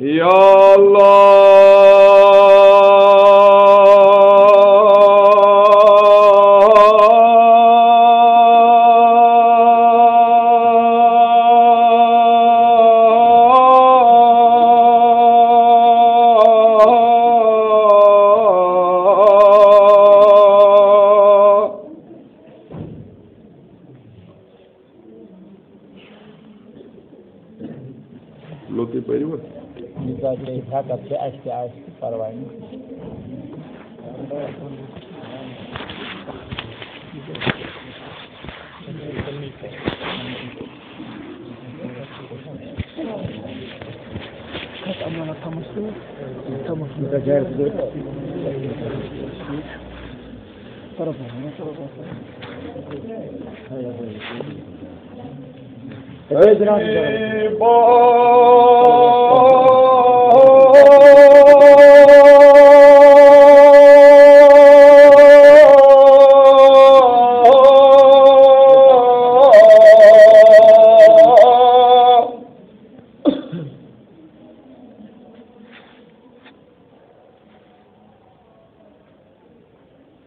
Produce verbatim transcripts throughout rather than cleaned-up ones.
یا اللہ۔ لوٚتُے پٔرِو۔ ییٖژاہ ژےٚ ہٮ۪کتھ چھِ، اَسہِ تہِ آسہِ، پَرواے نہٕ۔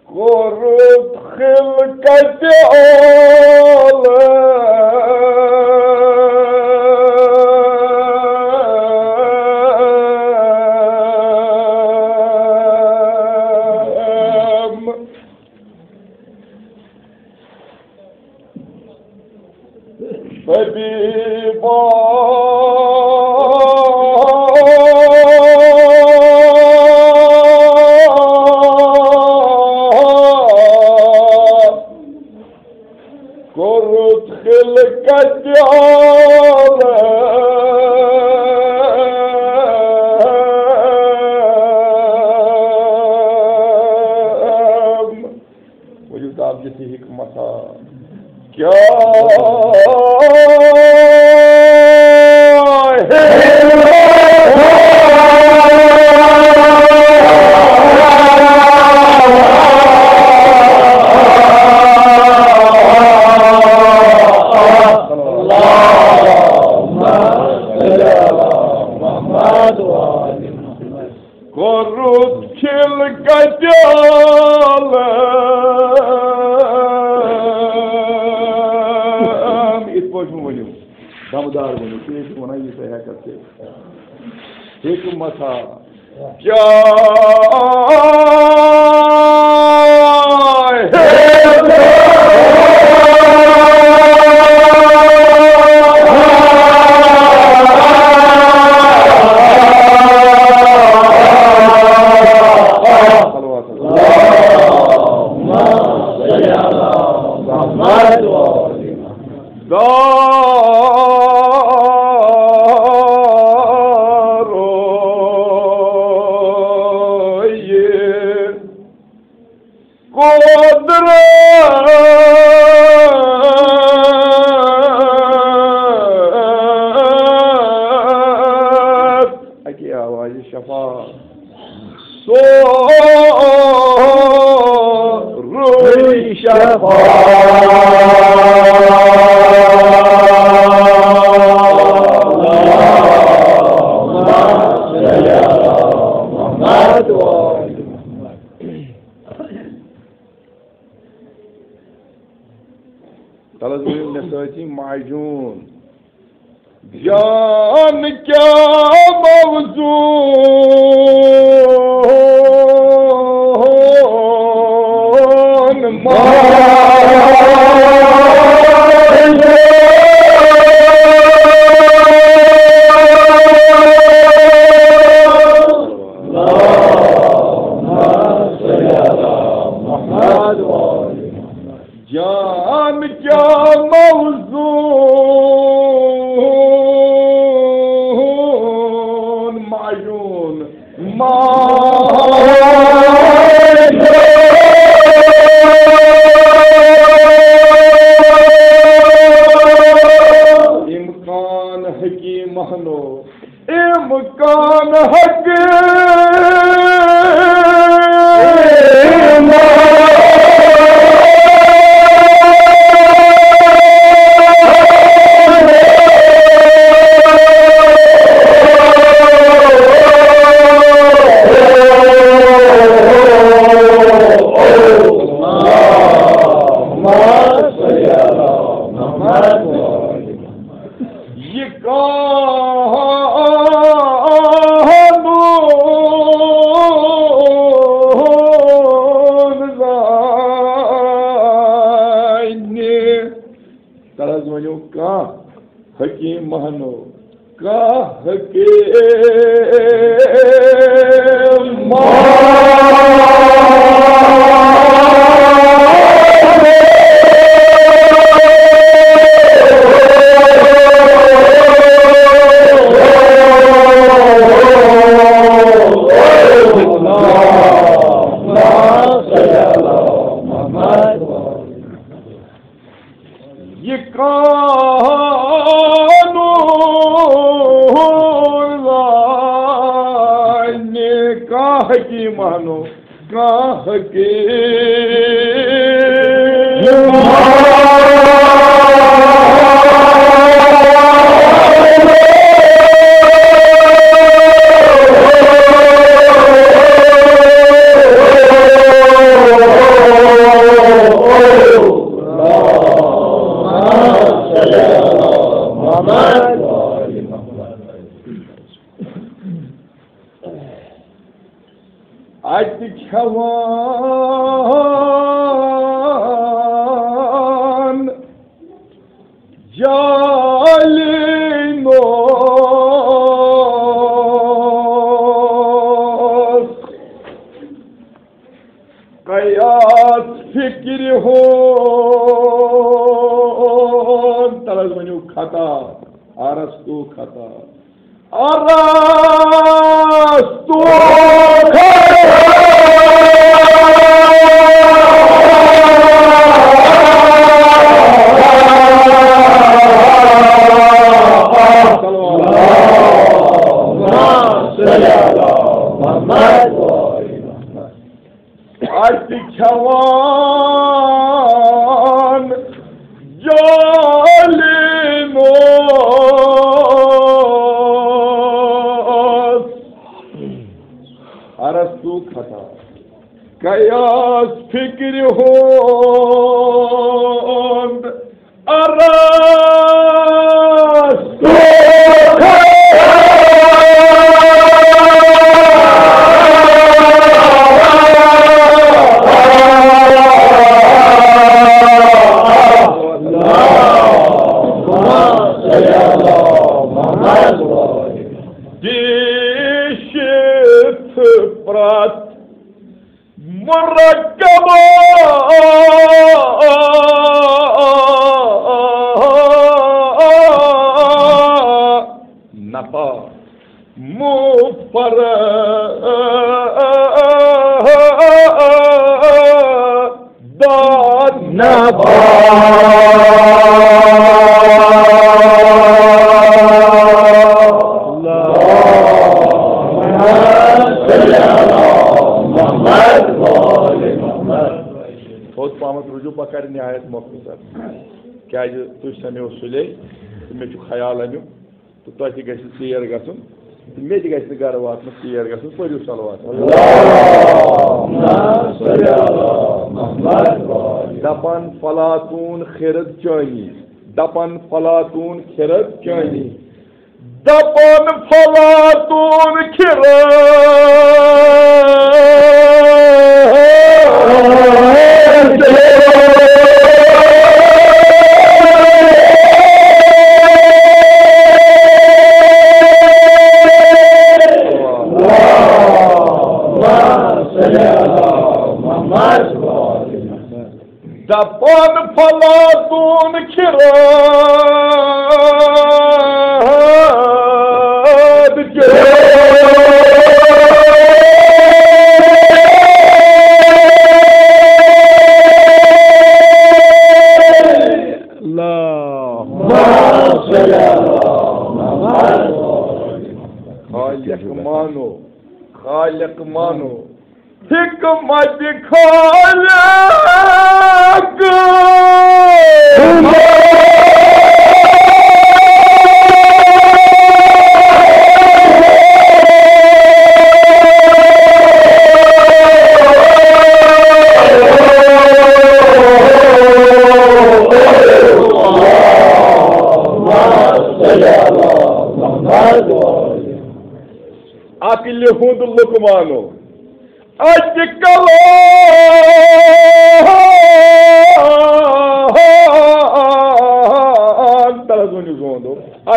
کوٚرُتھ خلقتِ عالم۔ طبیبا، کوٚرُتھ خلقتِ عالم۔ ؤلِو دَب دِتھ یہِ حِکمتھا۔ کیٛاہ حِکمت۔ کوٚرُتھ خلقتِ عالم۔ یِتھ پٲٹھۍ مہٕ ؤنِو، دمدار ؤنِو، تُہۍ ٲسِو وَنان، یہِ سا ہٮ۪کتھ چھِ۔ حِکمتھا۔ کیٛاہ حِکمت۔ صلوات۔ اللهم صل على محمد وآل محمد۔ دارو یہ قدرت۔ اکی آواز شفا۔ سورُے شفا۔ تَلہٕ حظ ؤنِو مےٚ سۭتی ماجوٗن۔ جان کیا موزون۔ جان کیا موزون، ماجوٗن، ماجوٗن۔ کانٛہہ حکیم مہنو، کانٛہہ حکیم یہِ قانون زانہِ کانٛہہ حکیم مہنو، کانٛہہ حکیم اَتہِ کھٮ۪وان جالینو قیاس فکرِ ہُنٛد۔ تَلہٕ حظ ؤنِو خطا، ارسطو خطا۔ ارسطو خطا۔ اَتہِ کھٮ۪وان جالینوس۔ ارسطو خطا۔ قیاس فکرِ ہُنٛد ارسطو۔ دِشِتھ پرٛتھ مرکب نفع مفردات نفع۔ تھوٚد پہمتھ روٗزِو، بہٕ کَرٕ نہایت مۄختصر، کیٛازِ تُہۍ سَمیو سُلے تہٕ مےٚ چھُ خیال اَمیُک، تہٕ تۄہہِ تہِ گژھِ ژیر گژھُن تہٕ مےٚ تہِ گژھِ نہٕ گرٕ واتنَس ژیر گژھُن۔ پٔرِو صلوات۔ دَپان فلاطون خِرد چٲنی، دَپان فلاطون خِرد چٲنی۔ دپان فلاطون خِرد دپان فلاطون خِرد چٲنی۔ اللہ۔ خالق مانو، خالق مانو۔ حکمت خالق۔ عقلہِ ہُنٛد لقمانو۔ اَتہِ کلام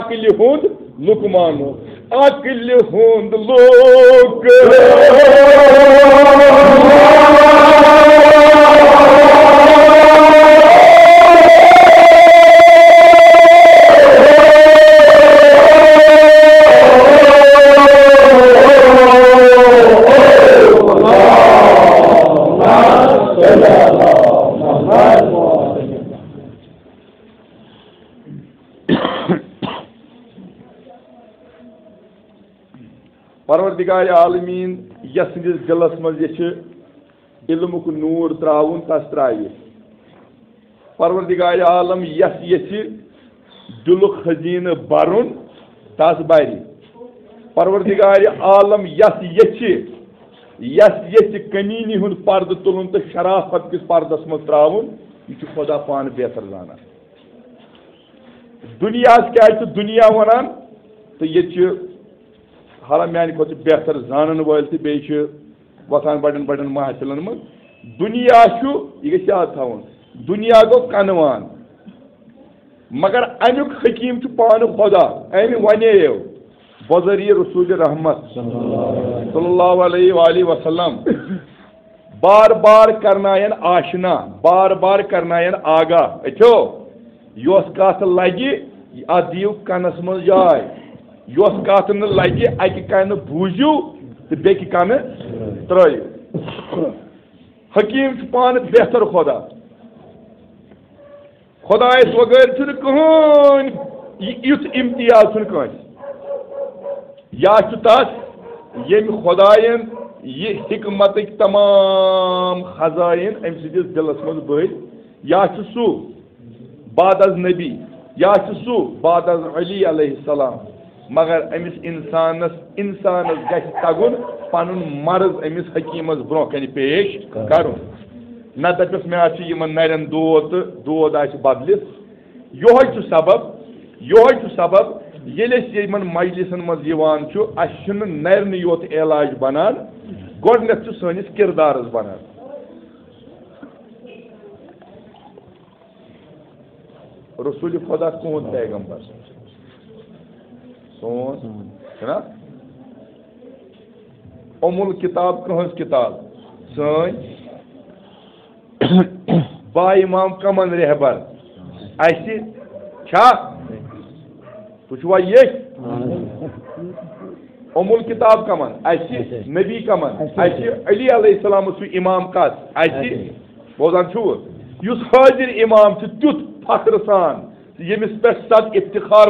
عقلہِ ہُنٛد لُکمانو، عقلہِ ہُنٛد لُکمانو۔ پروردگار عالمین یسٕنٛدِس دِلس منٛز یژھِ علمُک نوٗر ترٛاوُن، تس ترٛاوِ۔ پروردگار عالم یس یژھِ دِلُک خزینہٕ برُن، تس برِ۔ پروردگار عالم یس یژھِ، یس یژھِ کمیٖنی ہُنٛد پردٕ تُلُن تہٕ شرافت کِس پردس منٛز ترٛاوُن، یہِ چھُ خدا پانہٕ بہتر زانان۔ دُنیاہس کیٛازِ چھُ دُنیا ونان؟ تہٕ ییٚتہِ چھِ حالانکہ میانہِ کھۄتہٕ چھِ بہتر زانن وٲلۍ تہٕ بیٚیہِ چھِ وۄتھان بڑٮ۪ن بڑٮ۪ن محفلن منٛز۔ دُنیا چھُ، یہِ گژھِ یاد تھاوُن، دُنیا گوٚو کنوان، مگر امیُک حکیم چھُ پانہٕ خدا۔ أمۍ ونے بذریعہ رسول رحمت صلی اللہ علیہ وآلہ وسلم بار بار کرناین آشنا، بار بار کرناین آگاہ۔ أچھو، یۄس کتھ لگہِ، اتھ دِیِو کنس منٛز جاے۔ یۄس کتھ نہٕ لگہِ، اکہِ کنہٕ بوٗزِو تہٕ بیٚکہِ کنہٕ ترٲیِو۔ حکیم چھُ پانہٕ بہتر خدا۔ خدایس وغٲر چھُنہٕ کٕہٕنۍ، یہِ، یُتھ امتیاز چھُنہٕ کٲنٛسہِ۔ یا چھُ تس، ییٚمہِ خداین یہِ حکمتٕکۍ تمام خزائن أمۍ سٕنٛدِس دِلس منٛز بٔرۍ، یا چھُ سُہ بعد از نبی، یا چھُ سُہ بعد از علی علیہ السلام۔ مگر أمِس انسانس، انسانس گژھِ تگُن پنُن مرض أمِس حکیمس برونٛہہ کنہِ پیش کرُن۔ نہ دپٮ۪س، مےٚ آسہِ یِمن نرٮ۪ن دود تہٕ دود آسہِ بدلِتھ۔ یِہوٚے چھُ سبب، یِہوٚے چھُ سبب، ییٚلہِ أسۍ یِمن مجلسن منٛز یِوان چھُ، اَسہِ چھُنہٕ نرنٕے یوت علاج بنان، گۄڈٕنٮ۪تھ چھُ سٲنِس کردارس بنان۔ رسول خدا کون پیغمبر؟ سون، چھُنا؟ ام الکتاب کہنٛز کتاب؟ سٲنۍ۔ با امام کمن رہبر؟ اسہِ چھا؟ تُہۍ چھِوا ییٚتھۍ؟ ام الکتاب کمن؟ اسہِ۔ نبی کمن؟ اسہِ۔ علی علیہ السلام سُہ امام کتھ؟ اسہِ۔ بوزان چھُو؟ یُس حٲضِر امام چھُ تیُتھ فخر سان، ییٚمِس پٮ۪ٹھ صد افتخار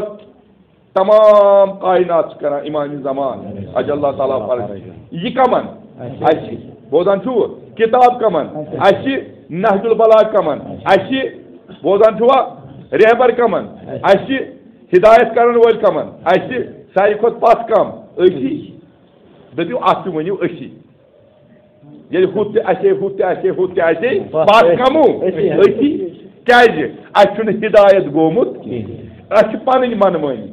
تمام کائنات چھِ کران امام زمان، عجل اللہ تعالیٰ فرج۔ یہِ کمن؟ اسہِ۔ بوزان چھُو؟ کتاب کمن؟ اسہِ۔ نہج البلاغ کمن؟ اسہِ۔ بوزان چھُوا؟ رہبر کمن؟ اسہِ۔ ہدایت کرن وٲلۍ کمن؟ اسہِ۔ ساروی کھۄتہٕ پتھ کم؟ أسی۔ دٔپِو، اتھ تہِ ؤنِو أسی۔ ییٚلہِ ہُتھ تہِ آسہِ ہے، ہُتھ تہِ آسہِ ہے، ہُتھ تہِ آسہِ ہے، پتھ پتھ کمو؟ أسی۔ أسی۔ کیازِ؟ اَسہِ چھُنہٕ ہدایت گوٚمُت کِہیٖنۍ۔ اَسہِ چھِ پنٕنۍ منمٲنی۔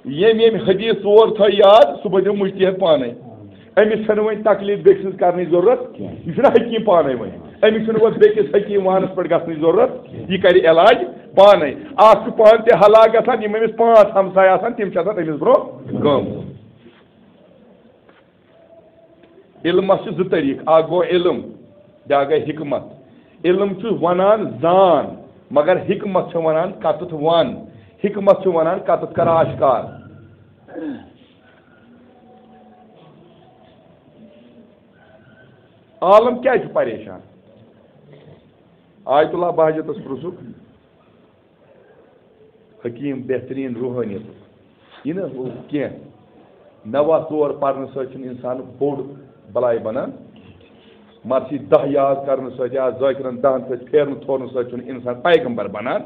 ییٚمۍ ییٚمۍ حدیث ژور تھٲے یاد، سُہ بنیو مجتہد پانے۔ أمِس چھَنہٕ وۄنۍ تقلید بیٚکہِ سٕنٛز کرنٕچ ضروٗرت کینٛہہ۔ یہِ چھُنہٕ حکیٖم پانے وۄنۍ۔ أمِس چھُنہٕ وۄنۍ بیٚکِس حکیٖم وانَس پٮ۪ٹھ گژھنٕچ ضروٗرت۔ یہِ کرِ علاج پانے۔ اَکھ چھُ پانہٕ تہِ ہلاک گژھان، یِم أمِس پانٛژھ ہمسایہِ آسان، تِم چھِ آسان أمِس برونٛہہ گٲمٕتۍ۔ علمس چھِ زٕ طریٖقہٕ، اکھ گوٚو علم، بیٛاکھ گٔے حکمت۔ علم چھُ ونان زان، مگر حکمت چھِ ونان کتتھ ون، حکمت چھِ ونان کتتھ کر آشکار۔ عالم کیازِ چھُ پریشان؟ آیت اللہ بہجتس پرٛژھُکھ، حکیم، بہترین روحانیت۔ یہِ نہٕ ہُہ کینٛہہ۔ نوع ژور پرنہٕ سۭتۍ چھُنہٕ انسان بوٚڑ بلاے بنان۔ مرثی دَہ یاد کرنہٕ سۭتۍ یا ذاکرن دَہن سۭتۍ پھیرنہٕ تھورنہٕ سۭتۍ چھُنہٕ انسان پیغمبر بنان۔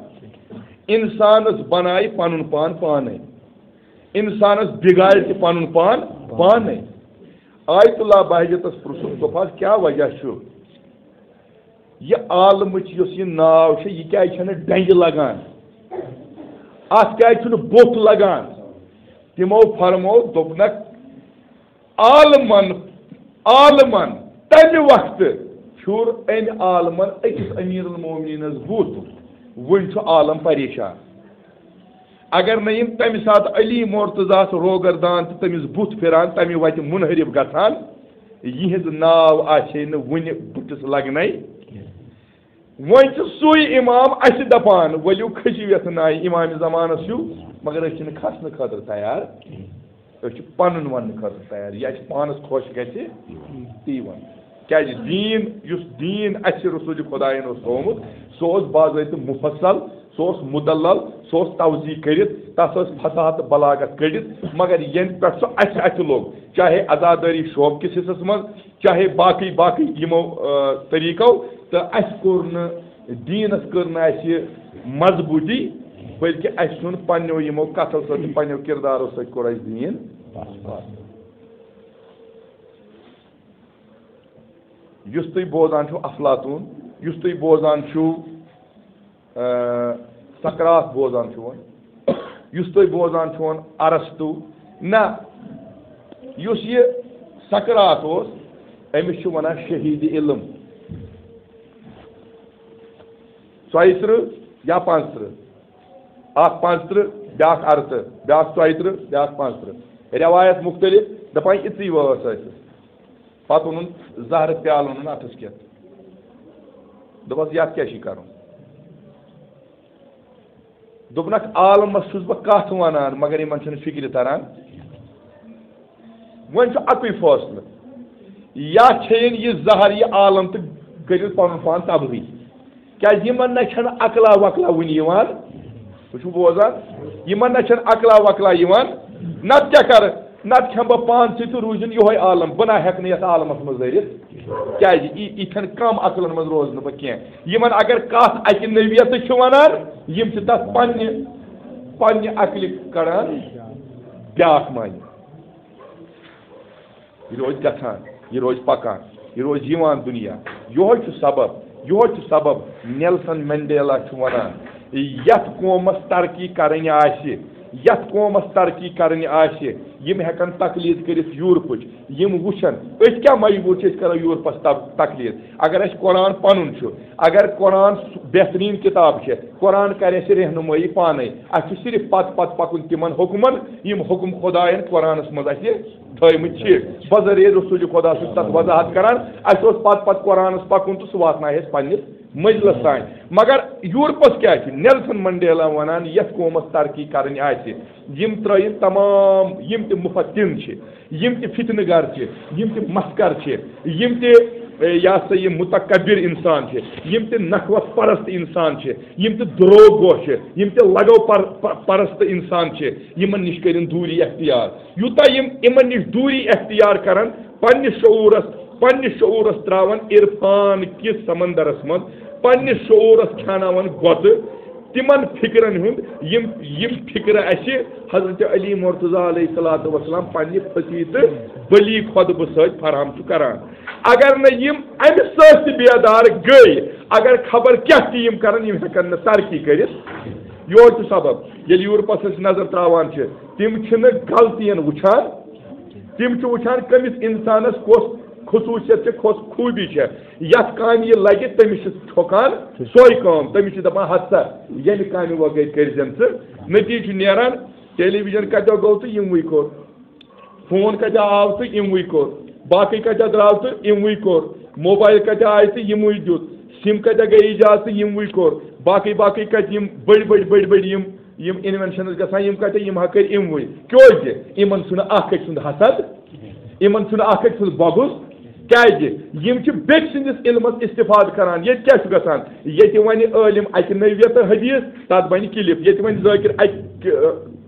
انسانس بنایہِ پنُن پان پانے۔ انسانس بگاڑِ تہِ پنُن پان پانے۔ آیت اللہ بہجتس پرٛژھُکھ، دوٚپہَس، کیٛاہ وجہ چھُ؟ یہِ عالمٕچ یۄس یہِ ناو چھےٚ، یہِ کیٛازِ چھَنہٕ ڈنٛگہِ لگان؟ اَتھ کیٛازِ چھُنہٕ بوٚٹھ لگان؟ تِمو فرموو، دوٚپنکھ، عالمن، عالمن تَمہِ وقتہٕ پھیُر أمۍ عالمن أکِس امیر المومنینس بُتھ۔ وُنہِ چھُ عالم پریشان۔ اگر نہٕ یِم تَمہِ ساتہٕ علی مرتضیٰ ہَس روگردان تہٕ تٔمِس بُتھ پھِران، تَمہِ وَتہِ منحرف گژھان، یِہِنٛز ناو آسہِ ہے نہٕ وُنہِ بُتھِس لَگنَے۔ وۄنۍ چھُ سُے اِمام اَسہِ دَپان، "ؤلِو کھٔسِو یَتھ نایہِ اِمام زمانَس ہیوٗ"، مگر أسۍ چھِنہٕ کھسنہٕ خٲطرٕ تیار۔ أسۍ چھِ پَنُن وَننہٕ خٲطرٕ تیار، یہِ اَسہِ پانَس خۄش گژھِ، تی وَنہٕ۔ کیٛازِ دیٖن، یُس دیٖن اَسہِ رسول خۄدایَن اوس ہوومُت، سُہ اوس باضٲبطہٕ مُفصل، سُہ اوس مُدلل، سُہ اوس توضیح کٔرِتھ، تَتھ ٲس فصاحت تہٕ بلاغت کٔڑِتھ، مگر یَنہٕ پٮ۪ٹھ سُہ اَسہِ اَتھِ لوٚگ، چاہے عزادٲری شعبہٕ کِس حصس منٛز، چاہے باقٕے باقٕے یِمو، آ، طریٖقو، تہٕ اَسہِ کوٚر نہٕ دیٖنَس کٔر نہٕ اَسہِ مضبوٗطی، بلکہِ اَسہِ ژھُن پنٛنیو یِمو کَتھو سۭتۍ تہٕ پنٛنیو کِردارو سۭتۍ کوٚر اَسہِ دیٖن۔ یُس تُہۍ بوزان چھِو افلاطون، یُس تُہۍ بوزان چھِو، آ، سقراط بوزان چھِو، یُس تُہۍ بوزان چھِو ارسطو، نہ، یُس یہِ سقراط اوس، أمِس چھِ وَنان شہیٖد علم۔ ژۄیہِ ترٕٛہ یا پانٛژھ ترٕٛہ، اکھ پانٛژھ ترٕٛہ، بیٛاکھ اَرتٕرٛہ، بیٛاکھ ژۄیہِ ترٕٛہ، بیٛاکھ پانٛژھ ترٕٛہ۔ رٮ۪وایت مُختٔلِف، دَپان یِژٕے وٲنٛس ٲسٕس۔ پَتہٕ اوٚنُن زَہرٕ پیٛالہٕ، اوٚنُن اَتھَس کٮ۪تھ۔ دوٚپُس، "یَتھ کیٛاہ چھُے کَرُن؟" دوٚپنَکھ، "عالمَس چھُس بہٕ کَتھ وَنان، مگر یِمَن چھُنہٕ فِکرِ تَران۔" وۄنۍ چھُ اَکُے فٲصلہٕ، یا کھیٚیِن یہِ زَہر، یہِ عالم، تہٕ کٔرِن پَنُن پان تباہٕے۔ کیٛازِ یِمَن نہ چھَنہٕ عقلا وقلا وُنہِ یِوان۔ تُہۍ چھِو بوزان؟ یِمَن نہ چھَنہٕ عقلا وقلا یِوان۔ نَتہٕ کیٛاہ کَرٕ؟ نَتہٕ کھٮ۪مہٕ بہٕ پانسٕے تہٕ روٗزِن یِہوٚے عالم۔ بہٕ نہ ہٮ۪کہٕ نہٕ یَتھ عالمَس منٛز دٔرِتھ۔ کیٛازِ یہِ، یِتھٮ۪ن کَم عقلَن منٛز روزٕ نہٕ بہٕ کینٛہہ۔ یِمَن اگر کَتھ اَکہِ نوعیتٕچ چھِ وَنان، یِم چھِ تَتھ پنٛنہِ، پنٛنہِ عقلہِ کَڑان بیٛاکھ معنی۔ یہِ روزِ گژھان، یہِ روزِ پکان، یہِ روزِ یِوان دُنیا۔ یِہوٚے چھُ سبب، یِہوٚے چھُ سبب۔ نیلسن منڈیلا چھُ وَنان، یَتھ قومَس ترقی کَرٕنۍ آسہِ، یَتھ قومَس ترقی کَرٕنۍ آسہِ، یِم ہٮ۪کَن تقلید کٔرِتھ یوٗرپٕچ۔ یِم وٕچھَن، أسۍ کیٛاہ مجبوٗر چھِ، أسۍ کَرو یوٗرپَس تب-، تقلید؟ اگر اَسہِ قرآن پَنُن چھُ، اگر قرآن سُہ بہتریٖن کِتاب چھِ، قرآن کَرِ اَسہِ رہنمٲیی پانَے۔ اَسہِ چھُ صرف پَتہٕ پَتہٕ پَکُن تِمَن حُکمَن، یِم حُکم خۄدایَن قرآنَس منٛز اَسہِ تھٲومٕتۍ چھِ۔ بذریعہ رسول خدا چھُ تَتھ وضاحت کران۔ اَسہِ اوس پَتہٕ پَتہٕ قرآنَس پَکُن تہٕ سُہ واتنایہِ اَسہِ پنٛنِس مٔجلَس تام۔ مگر یوٗرپَس کیٛاہ چھُ؟ نیلسن منڈیلا وَنان، یَتھ قومَس ترقی کَرٕنۍ آسہِ، یِم ترٛٲیِن تمام یِم تہِ مُفتِن چھِ، یِم تہِ فتنہٕ گر چھِ، یِم تہِ مسکر چھِ، یِم تہِ، اے، یہِ ہسا یہِ متکبر اِنسان چھِ، یِم تہِ نخوت پرست اِنسان چھِ، یِم تہِ دروغ گوش چھِ، یِم تہِ لگو پر-، پ-، پرست اِنسان چھِ، یِمن نِش کٔرِن دوٗری اختیار۔ یوٗتاہ یِم یِمن نِش دوٗری اختیار کرن، پننِس شعوٗرس، پننِس شعوٗرس تراون عرفان کِس سمندرس منٛز، پننِس شعوٗرس کھیاناون گۄژٕ، تِمن فکرن ہُنٛد، یِم، یِم فکرٕ اسہِ حضرت علی مرتضیٰ علیہ الصلوۃ والسلام پننہِ پھٔسی تہٕ بلی خۄطبہٕ سۭتۍ فراہم چھُ کران۔ اگر نہٕ یِم امہِ سۭتۍ تہِ بیدار گٔے، اگر خبر کیٛاہ تہِ یِم کرن، یِم ہٮ۪کن نہٕ ترقی کٔرِتھ۔ یِہوٚے چھُ سبب، ییٚلہِ یوٗرپس أسۍ نظر تراوان چھِ، تِم چھِنہٕ غلطین وٕچھان، تِم چھِ وٕچھان کٔمِس اِنسانَس کۄس خصوٗصیت چھےٚ، کۄس خوٗبی چھےٚ، یَتھ کامہِ یہِ لَگہِ تٔمِس چھِ ٹھۄکان سۄے کٲم، تٔمِس چھِ دَپان، "ہَتہٕ سا، ییٚمہِ کامہِ وَغٲرۍ کٔرۍ زٮ۪ن ژٕ۔" نٔتیٖجہٕ چھُ نیران، ٹیلی وِجن کَتیو گوٚو تہٕ یِموٕے کوٚر، فون کَتیو آو تہٕ یِموٕے کوٚر، باقٕے کَتیو درٛاو تہٕ یِموٕے کوٚر، موبایل کَتیو آیہِ تہٕ یِموٕے دیُت، سِم کَتیو گٔے ایجاد تہٕ یِموٕے کوٚر، باقٕے باقٕے کَتہِ یِم بٔڑۍ بٔڑۍ بٔڑۍ بٔڑۍ یِم یِم انوینشنز گژھان، یِم کتہِ، یِم ہا کٔرۍ یِموٕے۔ کیازِ؟ یِمن چھُنہٕ اکھ أکۍ سُنٛد حسد، یِمن چھُنہٕ اکھ أکۍ سُنٛد بغض۔ کیازِ؟ یِم چھِ بیٚکہِ سٕنٛدِس علمس استفاد کران۔ ییٚتہِ کیٛاہ چھُ گژھان؟ ییٚتہِ ونہِ عٲلِم اکہِ نوعیتہٕ حدیث، تتھ بنہِ کلپ۔ ییٚتہِ ونہِ ذٲکر اکہِ، ٲ،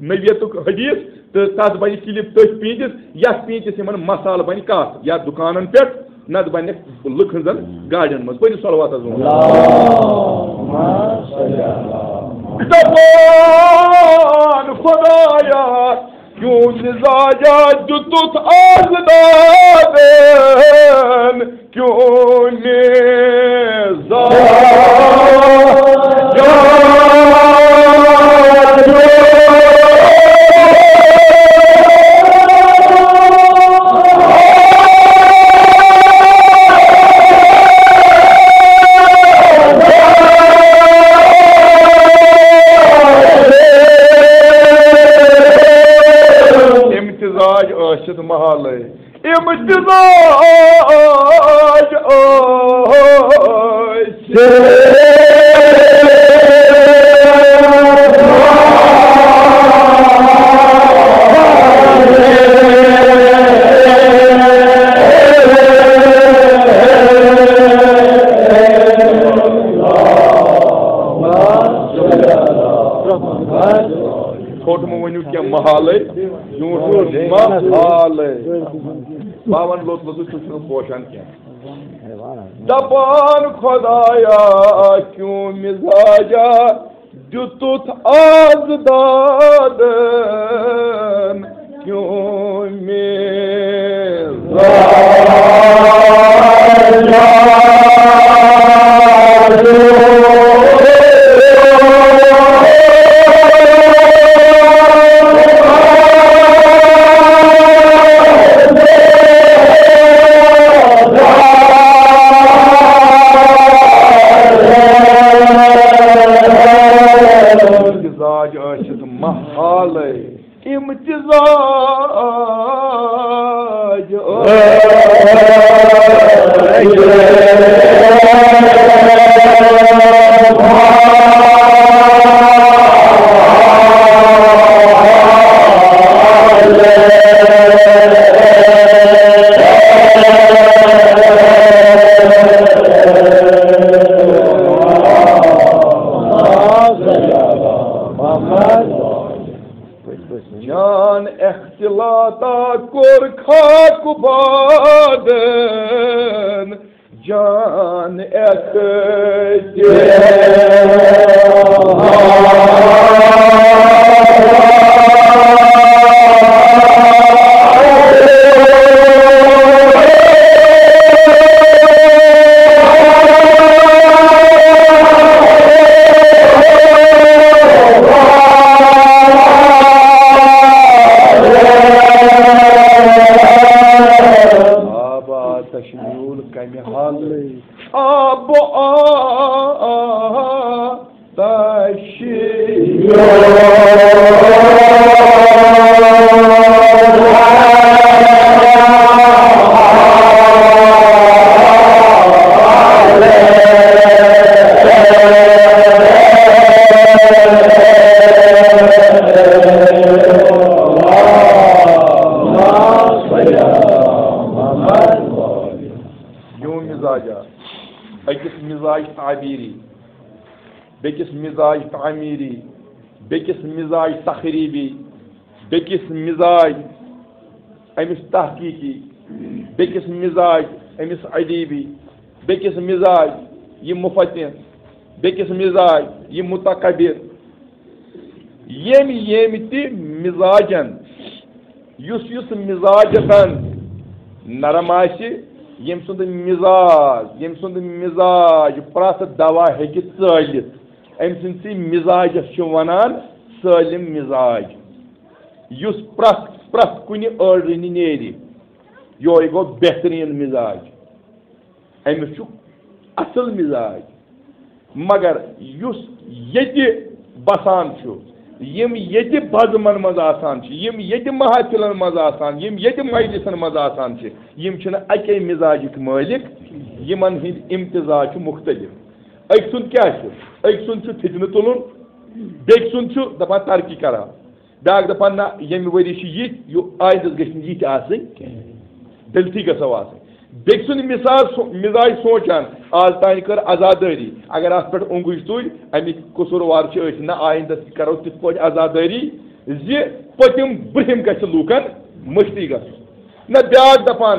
نوعیتُک حدیث، تہٕ تتھ بنہِ کلپ تٔتھۍ پیٖنتِس، یتھ پیٖنتِس یِمن مسالہٕ بنہِ کتھ، یا دُکانن پٮ۪ٹھ، نتہٕ بنہِ لُکھ ہٕنٛزن گاڑٮ۪ن منٛز۔ پٔرِو صلوات حض محمد۔ اللہم صل علی محمد۔ دپان خدایا، کیوں نزاجہ دِتُتھ آزدارن، کیوں نزاجہ محالے۔ امتزاج ٲسۍ۔ ژھوٚٹ مہٕ ؤنِو کینٛہہ محالے، زیوٗٹھ ؤنِو محالے۔ باوَن لوٚت لوٚتُے، تُہۍ چھِو نہٕ پوشان کینٛہہ۔ دپان خدایا کیوں مزاجا دیُتُتھ آز دادن، کیوں مزاجا امتزاج ٲسِتھ محالے۔ امتزاج ٲسِتھ محالے۔ جان اختلاطا کوٚر خاک بادن، جان اختلاطا۔ آبا تشمیول کمہِ حالہٕ؟ آب آ تشمیول۔ یوم مزاجا، أکِس مزاج تعبیری، بیٚکِس مزاج تعمیری، بیٚکِس مزاج تخریبی، بیٚکِس مزاج أمِس تحقیقی، بیٚکِس مزاج أمِس ادیبی، بیٚکِس مزاج یہِ مفتن، بیٚکِس مزاج یہِ متکبر۔ ییٚمۍ ییٚمۍ تہِ مزاجن، یُس یُس مزاجتن نرم آسہِ، ییٚمۍ سُنٛد مزاج، ییٚمۍ سُنٛد مزاج پرٛٮ۪تھ دوا ہیٚکہِ ژٲلِتھ، أمۍ سٕنٛدسٕے مزاجس چھِ ونان سٲلِم مزاج۔ یُس پرٛٮ۪تھ پرٛٮ۪تھ کُنہِ ٲڈرِنہِ نیرِ، یہوے گوٚو بہتریٖن مزاج۔ أمِس چھُ اصل مزاج۔ مگر یُس ییٚتہِ بسان چھُ، یِم ییٚتہِ بزمن منٛز آسان چھِ، یِم ییٚتہِ محفلن منٛز آسان، یِم ییٚتہِ مجلسن منٛز آسان چھِ، یِم چھِنہٕ اَکے مزاجٕکۍ مٲلِک، یِمن ہٕنٛدۍ امتزاج چھِ مختلف۔ أکۍ سُنٛد کیٛاہ چھُ؟ أکۍ سُنٛد چھُ فتنہٕ تُلُن، بیٚکۍ سُنٛد چھُ دپان ترقی کران۔ بیٛاکھ دَپان، نہ، ییٚمہِ ؤری چھِ یِتھۍ، یہِ آیندَس گٔژھۍ نہٕ یِتھۍ آسٕنۍ کینٛہہ۔ دِلتھٕے گژھو آسٕنۍ۔ بیٚکہِ سُنٛد مِزاج سو-، مِزاج سونٛچان، آز تانۍ کٔر عزادٲری، اگر اَتھ پٮ۪ٹھ اوٚنٛگُج تُلۍ، اَمِکۍ قصوٗروار چھِ أسۍ، نہ، آیندَس تہِ کَرو تِتھ پٲٹھۍ عزادٲری زِ پٔتِم برٛنٛہِم گژھِ لوٗکَن مٔشتٕے گژھُن۔ نہ، بیٛاکھ دَپان،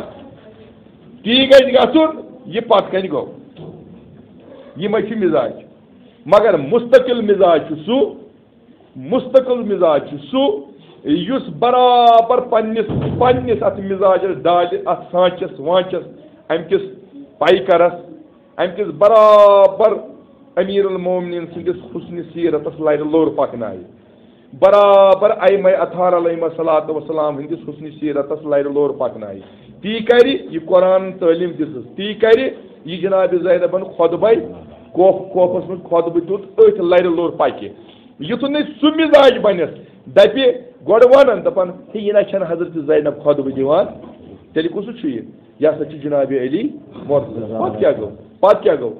تی گژھِ گژھُن، یہِ پَتہٕ کَنہِ گوٚو۔ یِمَے چھِ مِزاج۔ مگر مُستقل مِزاج چھُ سُہ، مُستقل مِزاج چھُ سُہ، یُس برابر پننِس، پننِس اتھ مِزاجس ڈالہِ، اتھ سانچس وانچس، امہِ کِس پیکرس، امہِ کِس برابر امیر المومنین سٕنٛدِس حسنِ سیرتس لرِ لوٚر پکنایہِ، برابر ائمہ اطہار علیہم الصلوۃ والسلام ہٕنٛدِس حسنِ سیرتس لرِ لوٚر پکنایہِ۔ تی کرِ یہِ قرآن تعلیٖم دِژٕس، تی کرِ یہِ جناب زینبن خطبے، کوف، کوفس منٛز خطبہٕ دیُت، أتھۍ لرِ لوٚر پکہِ۔ یُتھ نہٕ سُہ مِزاج بنٮ۪س، دپہِ، گۄڈٕ وَنان، دَپان، ہے، یہِ نہ چھَنہٕ حضرت زینب خۄطبہٕ دِوان، تیٚلہِ کُس چھُ یہِ؟ یہِ ہسا چھُ جناب علی مرتضیٰ۔ پَتہٕ کیٛاہ گوٚو؟ پَتہٕ کیٛاہ گوٚو؟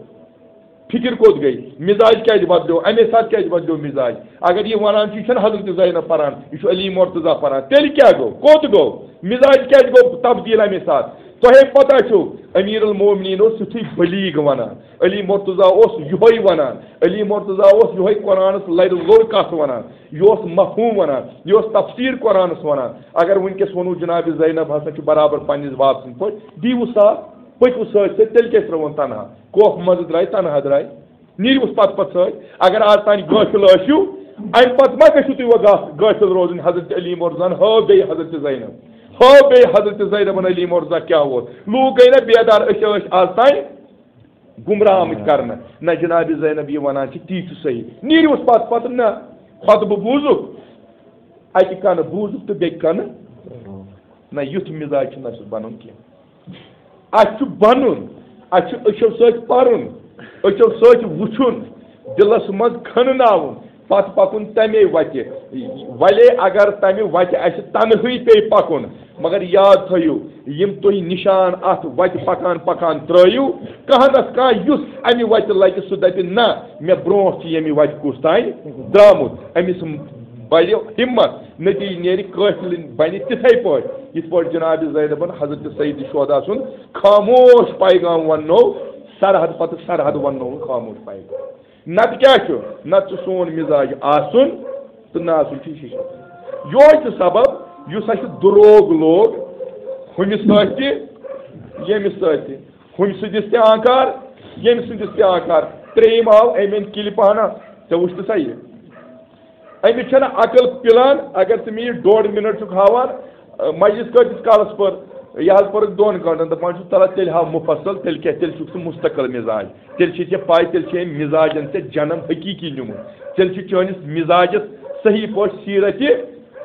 فِکِر کوٚت گٔے؟ مِزاج کیٛازِ بدلیو؟ اَمے ساتہٕ کیٛازِ بدلیو مِزاج؟ اگر یہِ وَنان چھُ، یہِ چھَنہٕ حضرت زینب پَران، یہِ چھُ علی مرتضیٰ پَران، تیٚلہِ کیٛاہ گوٚو؟ کوٚت گوٚو؟ مِزاج کیٛازِ گوٚو تبدیٖل اَمے ساتہٕ؟ تۄہے پَتہ چھُو، امیر المومنین اوس یُتھُے بلیغ وَنان، علی مرتضیٰ اوس یِہوٚے وَنان، علی مرتضیٰ اوس یِہوٚے قرآنَس لَرِ لوٚر کَتھ وَنان، یہِ اوس مفہوٗم وَنان، یہِ اوس تفسیٖر قرآنَس وَنان۔ اگر وٕنکیٚس وَنو جناب زینب ہسا چھُ برابر پنٛنِس باب سٕنٛدۍ پٲٹھۍ، دیٖوٕ ساتھ، پٔکِو سۭتۍ سۭتۍ، تیٚلہِ کیٛازِ ترٛٲوٕن تنہا؟ کوکھ منٛزٕ درٛاے، تنہا درٛاے، نیٖرِوُس پتہٕ پتہٕ سۭتۍ۔ اگر آز تانۍ غٲفِل ٲسِو، اَمہِ پتہٕ ما گٔژھِو تُہۍ وۄنۍ غاف-، غٲفِل روزٕنۍ حضرت علی مرتضیٰ ہن؟ ہٲو بیٚیہِ حضرت زینب، ہٲو بیٚیہِ حضرت زینبن علی مرتضیٰ کیٛاہ اوس۔ لوٗکھ گٔے نہ بیدار، أسۍ ٲسۍ آز تانۍ گمراہ آمٕتۍ کرنہٕ۔ نہ جناب زینب یہِ ونان چھِ، تی چھُ صحیح۔ نیٖرِوُس پتہٕ پتہٕ، نہ خۄطبہٕ بوٗزُکھ، اکہِ کنہٕ بوٗزُکھ تہٕ بیٚکہِ کنہٕ۔ نہ، یُتھ مزاج چھُنہٕ اَسہِ بنُن کینٛہہ۔ اَسہِ چھُ بنُن، اَسہِ چھُ أچھو سۭتۍ پرُن، أچھو سۭتۍ وٕچھُن، دِلس منٛز کھنناوُن، پتہٕ پکُن تمے وتہِ۔ وَلے اگر تمہِ وتہِ اَسہِ تنہٕے پیٚیہِ پکُن، مگر یاد تھٲیِو، یِم تُہۍ نشان اتھ وتہِ پکان پکان ترٲیِو، کانٛہہ نتہٕ کانٛہہ یُس امہِ وتہِ لگہِ، سُہ دپہِ، نہ، مےٚ برونٛٹھ چھُ ییٚمہِ وتہِ کُس تام درامُت، أمِس بڑِ ہمت، نتیجہ نیرِ قٲفلہٕ بنہِ تِتھے پٲٹھۍ، یِتھ پٲٹھۍ جناب زینبن حضرت سید شہدا سُنٛد خاموش پیغام وننو، سرحد پتہٕ سرحد وننو خاموش پیغام۔ نتہٕ کیٛاہ چھُ؟ نتہٕ چھُ سون مزاج آسُن تہٕ نہ آسُن چھُ یہِ شِکَس۔ یِہوٚے چھُ سبب یُس اَسہِ دُروگ لوگ، ہُمِس سۭتۍ تہِ، ییٚمِس سۭتۍ تہِ، ہُمہِ سٕنٛدِس تہِ آنکار، ییٚمہِ سٕنٛدِس تہِ آنکار۔ ترٛیٚیِم آو أمۍ أنۍ کِلہِ پہنہ، ژےٚ وٕچھتہٕ سا یہِ؟ أمِس چھَنہٕ عقل پِلان، اگر ژٕ مےٚ یہِ ڈوٚڈ مِنٹ چھُکھ ہاوان، مجلس کۭتِس کالس پٔر؟ یہِ حظ پٔرٕکھ دۄن گٲنٛٹن۔ دَپان چھُس، تَلہ تیٚلہِ ہاو مُفصل، تیٚلہِ کیٛاہ، تیٚلہِ چھُکھ ژٕ مُستقل مِزاج، تیٚلہِ چھے ژےٚ پَے، تیٚلہِ چھے أمۍ مِزاجن ژےٚ جنم حقیٖقی نیوٗمُت، تیٚلہِ چھُ چٲنِس مِزاجس صحیح پٲٹھۍ سیٖرتِ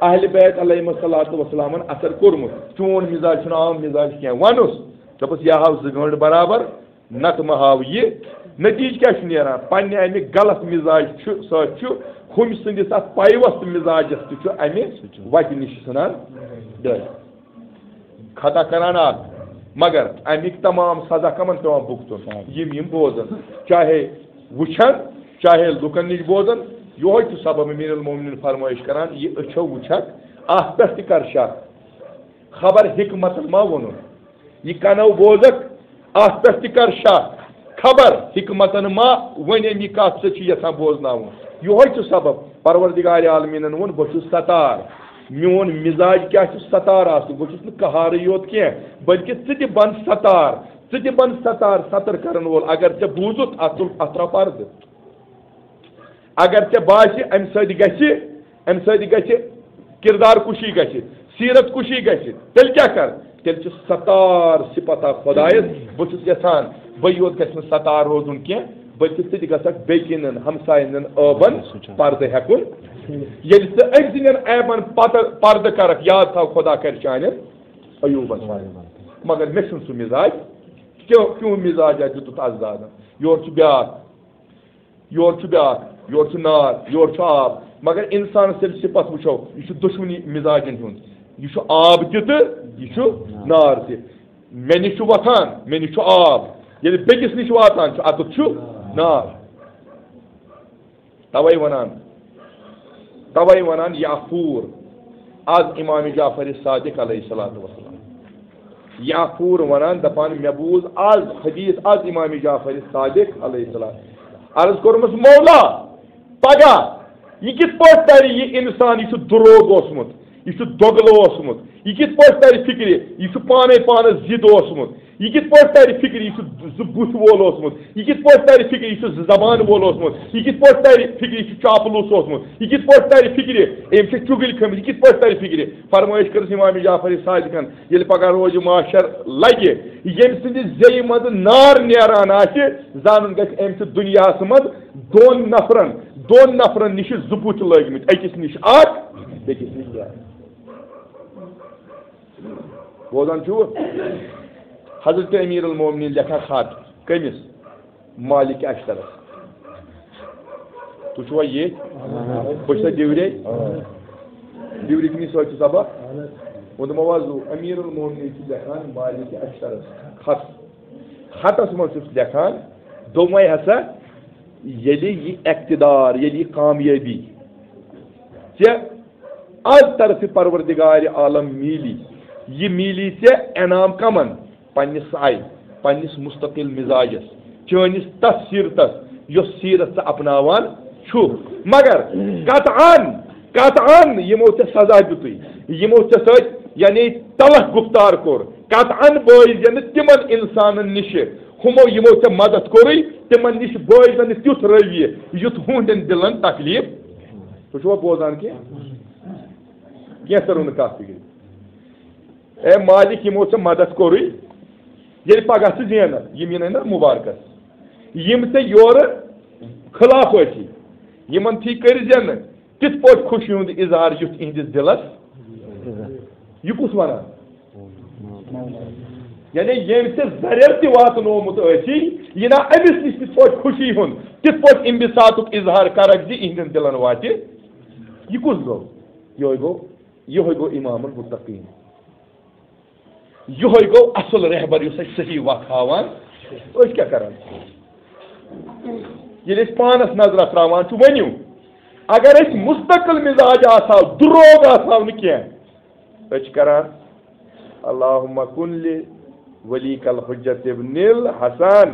اہلِ بیت علیہم الصلوۃ والسلامن اثر کوٚرمُت۔ چون مِزاج چھُنہٕ عام مِزاج کینٛہہ۔ وَنُس، دوٚپُس، یہِ ہاو زٕ گٲنٛٹہٕ برابر، نتہٕ مہ ہاو یہِ۔ نتیجہٕ کیٛاہ چھُ نیران؟ پننہِ امہِ غلط مِزاج چھُ، سۭتۍ چھُ ہُمۍ سٕنٛدِس اتھ پیوست مِزاجس تہِ چھُ امہِ وتہِ نِش ژھٕنان ڈٲلِتھ۔ خطا کران اکھ، مگر امیِکۍ تمام سزا کمن پٮ۪وان بھُگتُن؟ یِم یِم بوزن، چاہے وٕچھن، چاہے لُکن نِش بوزن۔ یِہوٚے چھُ سبب امیر المومنین فرمٲیش کران، یہِ أچھو وٕچھکھ، اتھ پٮ۪ٹھ تہِ کر شک، خبر حکمتن ما ووٚنُن۔ یہِ کنو بوزکھ، اتھ پٮ۪ٹھ تہِ کر شک، خبر حکمتن ما وۄنۍ أمۍ یہِ کتھ ژےٚ چھُ یژھان بوزناوُن۔ یِہوٚے چھُ سبب پروردگار عالمیٖنن ووٚن، بہٕ چھُس ستار۔ میون مزاج کیٛاہ چھُ؟ ستار آسُن۔ بہٕ چھُس نہٕ قہارٕے یوت کینٛہہ، بلکہِ ژٕ تہِ بن ستار، ژٕ تہِ بن ستار، ستر کرن وول۔ اگر ژےٚ بوٗزُتھ، اتھ تُل، اتھ ترٛاو پردٕ۔ اگر ژےٚ باسہِ، امہِ سۭتۍ گژھِ، امہِ سۭتۍ گژھِ کردار کُشی گژھِ، سیرت کُشی گژھِ، تیٚلہِ کیٛاہ کر؟ تیٚلہِ چھِ ستار صفت اکھ خۄدایس۔ بہٕ چھُس یژھان، بہٕ یوت گژھِ نہٕ ستار روزُن کینٛہہ، بلکہِ ژٕ تہِ گژھکھ بیٚیہِ کِنٮ۪ن ہمساین ہٕنٛدٮ۪ن عٲبن پردٕ ہٮ۪کُن۔ ییٚلہِ ژٕ أمۍ سٕنٛدٮ۪ن عٲبن پتہٕ پردٕ کرکھ، یاد تھاو، خۄدا کرِ چانٮ۪ن عیوٗبن پردٕ۔ مگر مےٚ چھُنہٕ سُہ مِزاج، کیوں، کیوں مِزاج آسہِ دیُتمُت از دادن؟ یورٕ چھُ بیٛاکھ، یورٕ چھُ بیٛاکھ، یورٕ چھُ نار، یورٕ چھُ آب۔ مگر اِنسانَس ییٚلہِ صِفت وٕچھو، یہِ چھُ دۄشوٕنی مِزاجَن ہُنٛد۔ یہِ چھُ آب تہِ تہٕ یہِ چھُ نار تہِ۔ مےٚ نِش چھُ وۄتھان، مےٚ نِش چھُ آب۔ ییٚلہِ بیٚکِس نِش واتان چھُ، اَتٮ۪تھ چھُ نار۔ تَوَے وَنان، تَوَے وَنان یعفور، از امام جعفر صادق علیہ الصلوۃ والسلام۔ یعفور وَنان، دَپان، مےٚ بوٗز از حدیث از امام جعفر صادق علیہ السلام۔ عرض کوٚرمَس، مولا، پگاہ یہِ کِتھ پٲٹھۍ تَرِ یہِ اِنسان، یہِ چھُ دُروگ اوسمُت، یہِ چھُ دۄگلہٕ اوسمُت، یہِ کِتھ پٲٹھۍ تَرِ فِکرِ، یہِ چھُ پانَے پانَس ضد اوسمُت، یہِ کِتھ پٲٹھۍ تَرِ فِکرِ، یہِ چھُ زٕ بُتھۍ وول اوسمُت، یہِ کِتھ پٲٹھۍ تَرِ فِکرِ، یہِ چھُ زٕ زبان وول اوسمُت، یہِ کِتھ پٲٹھۍ تَرِ فِکرِ، یہِ چھُ چاپلوٗس اوسمُت، یہِ کِتھ پٲٹھۍ تَرِ فِکرِ، أمۍ چھِ چُگٕلۍ کھٔمٕتۍ، یہِ کِتھ پٲٹھۍ تَرِ فِکرِ؟ فرمٲیِش کٔرٕس امام جعفر صادقن، ییٚلہِ پگاہ روزِ محشر لگہِ، ییٚمہِ سٕنٛدِ زیٚیہِ منٛزٕ نار نیران آسہِ، زانُن گژھِ، أمۍ چھُ دُنیاہَس منٛز دۄن نفرن، دۄن نفرن نِش زٕ بُتھۍ لٲگمٕتۍ، أکِس نِش اکھ، بیٚکِس نِش بیٛاکھ۔ بوزان چھُو؟ حضرت امیر المومنین لیکھان خط۔ کٔمِس؟ مالک اشترس۔ تُہۍ چھُوا ییٚتھۍ؟ بہٕ چھُسا دِورے؟ بیٚیہِ لیکھنی سۭتۍ چھُ سبق۔ ووٚنمو حظ، امیر المومنین چھُ لیکھان مالک اشترس خط۔ خطس منٛز چھُس لیکھان، دوٚپمَے ہسا، ییٚلہِ یہِ اقتدار، ییٚلہِ یہِ کامیٲبی ژےٚ از طرفِ پروردگار عالم میلی، یہِ میلی ژےٚ انعام کمن؟ پننِس آیہِ، پننِس مستقل مزاجس، چٲنِس تتھ سیرتس، یۄس سیرت ژٕ اپناوان چھُکھ۔ مگر قطعاً، قطعاً یِمو ژےٚ سزا دیُتُے، یِمو ژےٚ سۭتۍ یعنی تلخ گفتار کوٚر، قطعاً بٲوزِ نہٕ تِمن انسانن نِشہِ، ہُمو یِمو ژےٚ مدد کوٚرُے، تِمن نِش بٲوزِ نہٕ تیُتھ رویہِ، یُتھ ہُہنٛدٮ۪ن دِلن تکلیف۔ تُہۍ چھُوا بوزان کینٛہہ؟ کینٛہہ ترو نہٕ کتھ فکرِ۔ اے مالک، یِمو ژےٚ مدد کوٚرُے، ییٚلہِ پگاہ ژٕ زینکھ، یِم یِنَے نہ مبارکس، یِم ژےٚ یورٕ خلاف ٲسی، یِمن تھی کٔرۍ زِ نہٕ تِتھ پٲٹھۍ خوشی ہُنٛد اظہار، یُتھ یِہنٛدِس دِلس۔ یہِ کُس ونان؟ یعنی ییٚمۍ ژےٚ زرٮ۪ر تہِ واتنومُت ٲسی، یہِ نا أمِس نِش تِتھ پٲٹھۍ خوشی ہُنٛد، تِتھ پٲٹھۍ انبساطُک اظہار کرکھ زِ یِہنٛدٮ۪ن دِلن واتہِ۔ یہِ کُس گوٚو؟ یِہوٚے گوٚو، یِہوٚے گوٚو امام المتقین۔ یِہوٚے گوٚو اصل رہبر، یُس اَسہِ صحیح وتھ ہاوان۔ أسۍ کیٛاہ کران؟ ییٚلہِ أسۍ پانس نظرہ تراوان چھُ، ؤنِو، اگر أسۍ مستقل مزاج آسہو، دروگ آسہو نہٕ کینٛہہ، أسۍ چھِ کران، اللہم کن لی ولیک الحجت ابن الحسن۔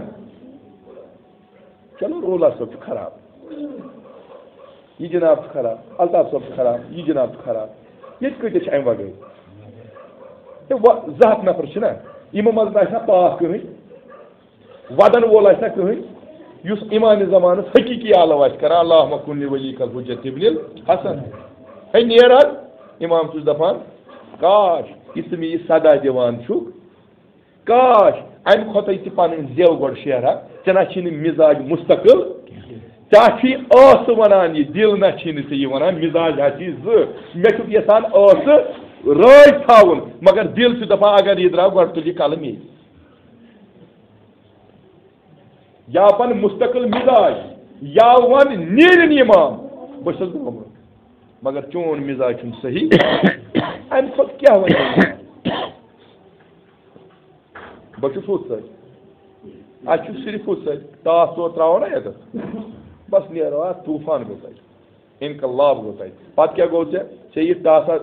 چلو، رولا صٲب چھُ خراب، یہِ جناب چھُ خراب، الطاف صٲب چھُ خراب، یہِ جناب چھُ خراب۔ ییٚتہِ کۭتیٛاہ چھِ اَمہِ وغٲر؟ ہے، وۄنۍ زٕ ہَتھ نفر چھِنہ، یِمو منٛز نہٕ آسہِ نہ پاک کٕہٕنۍ، وَدَن وول آسہِ نہ کٕہٕنۍ، یُس امام زمانس حقیٖقی آلو آسہِ کران، اللہم کن لی ولیک الحجت ابن الحسن۔ ہے، نیر حظ، امام چھُس دپان، کاش، یہِ ژٕ مےٚ یہِ صدا دِوان چھُکھ، کاش، امہِ کھۄتہٕ تہِ پنٕنۍ زیو گۄڈٕ شیرا، ژےٚ نہ چھی نہٕ مزاج مستقل، ژےٚ چھی ٲسہٕ ونان یہِ، دِل نہ چھی نہٕ ژےٚ یہِ ونان، مزاج ہا چھی زٕ۔ مےٚ چھُکھ یژھان ٲسہٕ رٲج تھاوُن، مگر دِل چھُ دپان اگر یہِ درٛاو گۄڈٕ تُل یہِ قلم ییٚتہِ۔ یا پن مستقل مزاج، یا ون نیرِن امام، بہٕ چھُس گوٚمُت، مگر چون مزاج چھُنہٕ صحیح۔ امہِ کھۄتہٕ کیٛاہ ونہٕ؟ بہٕ چھُس ہُتھ سۭتۍ۔ اَسہِ چھُ صرف ہُتھ سۭتۍ۔ ٹاس ژور ترٛاوو نا ییٚتٮ۪تھ۔ بس نیرو، آ، طوفان گوٚو تَتہِ۔ انقلاب گوٚو تَتہِ۔ پتہٕ کیٛاہ گوٚو ژےٚ؟ ژےٚ یہِ ٹاسا،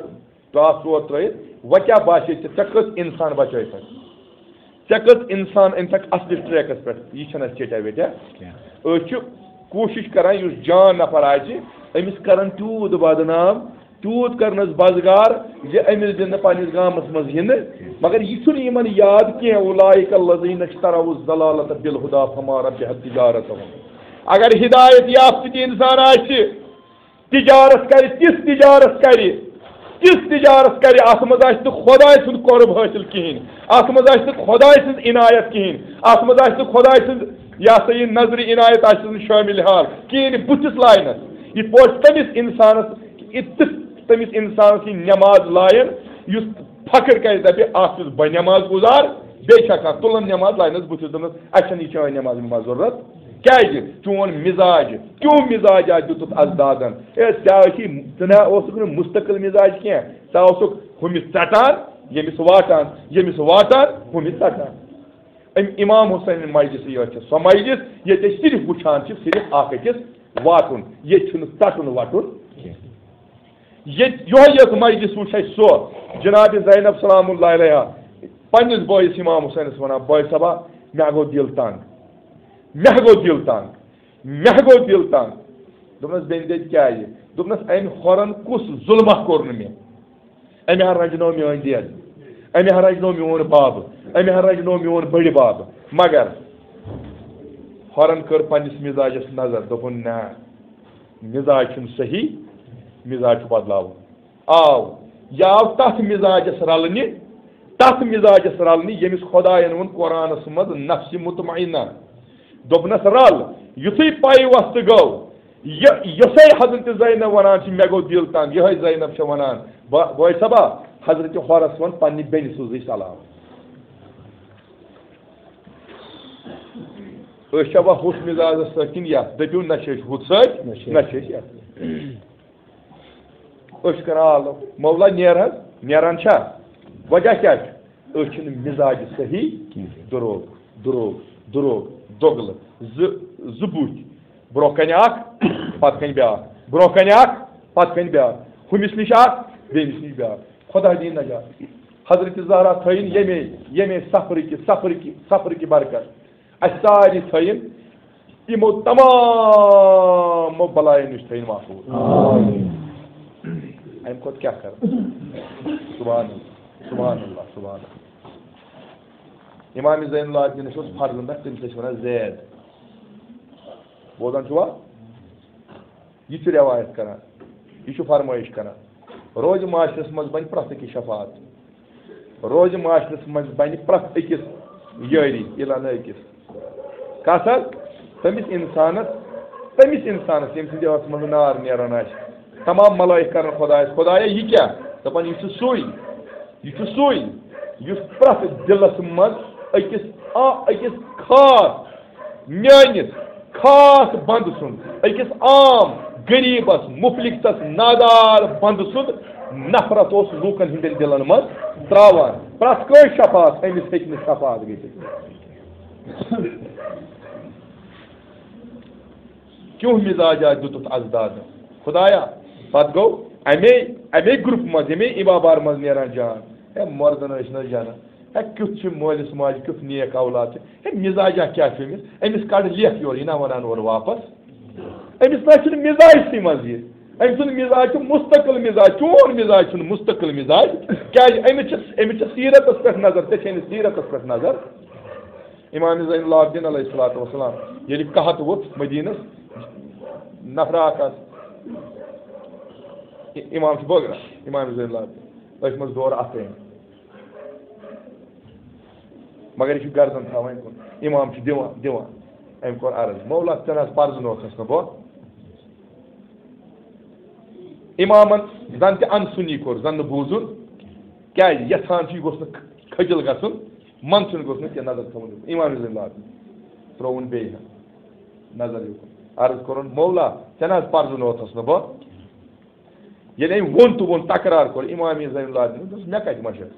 ٹاس ژور ترٛٲیِتھ، وۄنۍ کیٛاہ باسے ژےٚ؟ ژےٚ کٔژ اِنسان بچٲے تَتہِ؟ ژےٚ کٔژ اِنسان أنۍ تَتھ اَصلِس ٹریکَس پٮ۪ٹھ؟ یہِ چھَنہٕ اَسہِ چیٚٹیا ویٚٹیا۔ کینٛہہ۔ أسۍ چھِ کوٗشِش کران، یُس جان نفر آسہِ، أمِس کرن تیوٗت بدنام، تیوٗت کرنس بزگار زِ أمِس دِن نہٕ پننِس گامس منٛز یِنہٕ۔ مگر یہِ چھُنہٕ یِمن یاد کینٛہہ، اولئک الذین اشتروا الضلالۃ بالہدی فما ربحت تجارتہم۔ اگر ہدایت یافتہٕ تہِ انسان آسہِ، تجارت کرِ، تِژھ تجارت کرِ، تِژھ تجارت کرِ، اتھ منٛز آسہِ نہٕ خداے سُنٛد قرب حٲصِل کِہینۍ، اتھ منٛز آسہِ نہٕ خداے سٕنٛز عنایت کِہینۍ، اتھ منٛز آسہِ نہٕ خداے سٕنٛز، یہِ ہسا یہِ نظرِ عنایت آسہِ نہٕ شٲمِل حال کِہینۍ، بُتھِس لاینس۔ یِتھ پٲٹھۍ تٔمِس انسانس، یِتھ تٔمِس انسانس یہِ نٮ۪ماز لایَن، یُس فخر کرِ، دپہِ، اکھ چھُس بہٕ نٮ۪ماز گُزار، بیٚیہِ چھا کانٛہہ تُلان نٮ۪ماز لاینس بُتھِس، دوٚپنس، اسہِ چھنہٕ یہِ چٲنۍ نٮ۪ماز وٮ۪ماز ضروٗرت۔ کیازِ؟ چون مزاج، کیوں مزاج آ دیُتُتھ از دادن؟ اے، ژےٚ ٲسی، ژٕ نہ اوسُکھ نہٕ مستقل مزاج کینٛہہ، ژٕ اوسُکھ ہُمِس ژٹان، ییٚمِس واٹان، ییٚمِس واٹان، ہُمِس ژٹان۔ أمۍ امام حسین مجلسٕے یٲژ چھِ سۄ مجلس، ییٚتہِ أسۍ صرف وٕچھان چھِ صرف اکھ أکِس واٹُن، ییٚتہِ چھُنہٕ ژٹُن وٹُن کینٛہہ۔ ییٚتہِ یۄہے یٲژ مجلس وٕچھ اَسہِ سۄ، جناب زینب سلام اللہ علیہا پننِس بٲیِس امام حسینس ونان، بٲے صٲبا، مےٚ گوٚو دِل تنگ، مےٚ گوٚو دِل تنگ، مےٚ گوٚو دِل تنگ۔ دوٚپنس، بیٚنہِ دٮ۪دِ کیٛازِ؟ دوٚپنس، أمۍ ہۄرن کُس ظلمہ کوٚر نہٕ مےٚ؟ أمۍ ہا رنجنو میٲنۍ دٮ۪د، أمۍ ہا رنجنو میون باب، أمۍ ہا رنجنو میون بٔڑِ باب۔ مگر ہۄرن کٔر پننِس مزاجس نظر، دوٚپُن، نہ، مزاج چھُنہٕ صحیح، مزاج چھُ بدلاوُن۔ آو، یہِ آو تتھ مزاجس رلنہِ، تتھ مزاجس رلنہِ، ییٚمِس خداین ووٚن قرآنس منٛز نفسِ مطمئنہ۔ دوٚپنس، رل، یُتھُے پے وۄستہٕ گوٚو، یہِ، یۄسے حضرت زینب ونان چھِ، مےٚ گوٚو دِل تنگ، یِہوٚے زینب چھےٚ ونان، بہ-، بٲے صٲبا، حضرت حۄرس ووٚن پننہِ بیٚنہِ سوزٕے سلام۔ أسۍ چھا وۄنۍ ہُتھ مزاجس سۭتۍ کِنہٕ یتھ؟ دٔپِو، نہ چھِ أسۍ ہُتھ سۭتۍ، نہ چھِ نہ چھِ أسۍ یتھ۔ أسۍ چھِ کران آلو۔ مولا نیر حظ، نیران چھا؟ وجہ کیٛاہ چھُ؟ أسۍ چھِنہٕ مِزاج صحیح کینٛہہ۔ دُروگ، دُروگ، دُروگ، دۄگلہٕ، زٕ، زٕ بُتھۍ۔ برونٛہہ کنہِ اکھ، پتہٕ کنہِ بیٛاکھ۔ برونٛہہ کنہِ اکھ، پتہٕ کنہِ بیٛاکھ۔ ہُمِس نِش اکھ، بیٚمِس نِش بیٛاکھ۔ خۄدا دِیِن نجات۔ حضرت زہرا تھٲیِن ییٚمے، ییٚمے صفرٕکہِ، صفرٕکہِ، صفرٕکہِ برکت۔ اَسہِ سارے تھٲیِن یِمو تمامو بلایو نِش تھٲیِن محفوٗظ۔ آمین۔ اَمہِ کھۄتہٕ کیٛاہ کَرو؟ سبحان اللہ، سبحان اللہ، سبحان اللہ۔ امام زین العابدینَس اوس فرزند اکھ، تٔمِس ٲسۍ وَنان زید۔ بوزان چھُوا؟ یہِ چھُ رٮ۪وایت کران، یہِ چھُ فرمٲیش کران۔ روزِ معاشرس منٛز بنہِ پرٛٮ۪تھ أکِس شفاعت۔ روزِ معاشرس منٛز بنہِ پرٛٮ۪تھ أکِس یٲری، الا نہ أکِس۔ کَس حظ؟ تٔمِس اِنسانَس، تٔمِس اِنسانَس، ییٚمہِ سٕنٛدِ ٲسہٕ منٛز نار نیران آسہِ۔ تمام ملٲیِک کرن خۄدایَس، "خۄدایا، یہِ کیٛاہ؟" دَپان، "یہِ چھُ سُے، یہِ چھُ سُے، یُس پرٛٮ۪تھ دِلَس منٛز أکِس، آ، أکِس خاص میٲنِس خاص بندٕ سُنٛد، أکِس عام غریٖبس، مُفلِسس، نادار بندٕ سُنٛد نفرت اوس لوٗکن ہٕنٛدٮ۪ن دِلن منٛز ترٛاوان۔ پرٛٮ۪تھ کٲنٛسہِ شفاعت، أمِس ہیٚکہِ نہٕ شفاعت گٔژھِتھ۔" کیوں مزاجا دیُتُتھ از دادٕ؟ خدایا، پتہٕ گوٚو اَمے، اَمے گروپ منٛز، ییٚمے اِبابار منٛز نیران جان۔ ہے، مردن ٲسۍ نہٕ جنان۔ ہے، کیُتھ چھُ مٲلِس ماجہِ، کیُتھ نیک اولاد چھُ۔ ہے، مزاجا کیٛاہ چھُ أمِس؟ أمِس کڑ لیکھ یورٕ، یہِ نا وَنان اورٕ واپس۔ أمِس نہ چھُنہٕ مزاجسٕے منٛز یہِ۔ أمۍ سُنٛد مزاج چھُ مستقل مزاج۔ چون مزاج چھُنہٕ مستقل مزاج۔ کیٛازِ؟ أمِس چھِ، أمِس چھِ سیٖرتس پٮ۪ٹھ نظر، ژےٚ چھے نہٕ سیٖرتس پٮ۪ٹھ نظر۔ امام زین العابدین علیہ الصلوۃ والسلام ییٚلہِ قحط ووٚتھ مدینس، نفرا اکھ آس، امام چھُ بٲگراوان، امام زین العابدین، أتھۍ منٛز دورٕ اَتھٕ أمۍ۔ مگر یہِ چھُ گردن تھاوان کُن۔ امام چھُ دِوان، دِوان۔ أمۍ کوٚر عرض، "مولا، ژےٚ نہ حظ پرزٕنوتھس نہٕ بہٕ؟" امامن زن تہِ انسُنی کوٚر، زن نہٕ بوٗزُن۔ کیٛازِ؟ یژھان چھُ، یہِ گوٚژھ نہٕ کھٔجل گژھُن، منٛدچھُن گوٚژھ نہٕ کینٛہہ۔ نظر تھاوُن یُکُن۔ امام زین العابدین ترٛووُن بیٚیہِ ہن نظر یُکُن۔ عرض کوٚرُن، "مولا، ژےٚ نہ حظ پرزٕنوتھس نہٕ بہٕ؟" ییٚلہِ أمۍ ووٚن تہٕ ووٚن، تکرار کوٚر، امام زین العابدین دوٚپُس، "مےٚ کتہِ ما چھکھ ژٕ؟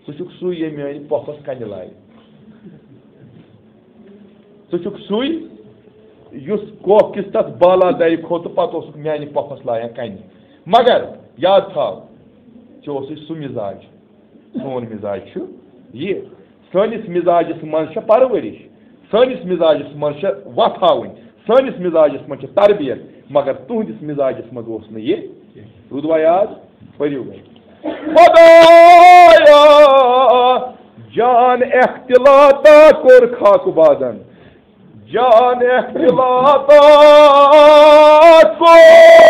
ژٕ چھُکھ سُے، ییٚمۍ میانہِ پۄپھس کنہِ لایہِ۔ ژٕ چھُکھ سُے، یُس کوہ کِس تتھ بالا درِ کھوٚت تہٕ پتہٕ اوسُکھ میانہِ پۄپھس لایان کنہِ۔ مگر یاد تھاو، ژےٚ اوسُے سُہ مزاج، سون مزاج چھُ یہِ۔ سٲنِس مزاجس منٛز چھےٚ پرورش، سٲنِس مزاجس منٛز چھےٚ وۄتھاوٕنۍ، سٲنِس مزاجس منٛز چھےٚ تربیت، مگر تُہنٛدِس مزاجس منٛز اوس نہٕ یہِ۔" روٗدوا یاد؟ پٔرِو وۄنۍ۔ خدایا، جان اختلاطا کوٚر خاک بادن، جان اختلاطا کوٚر۔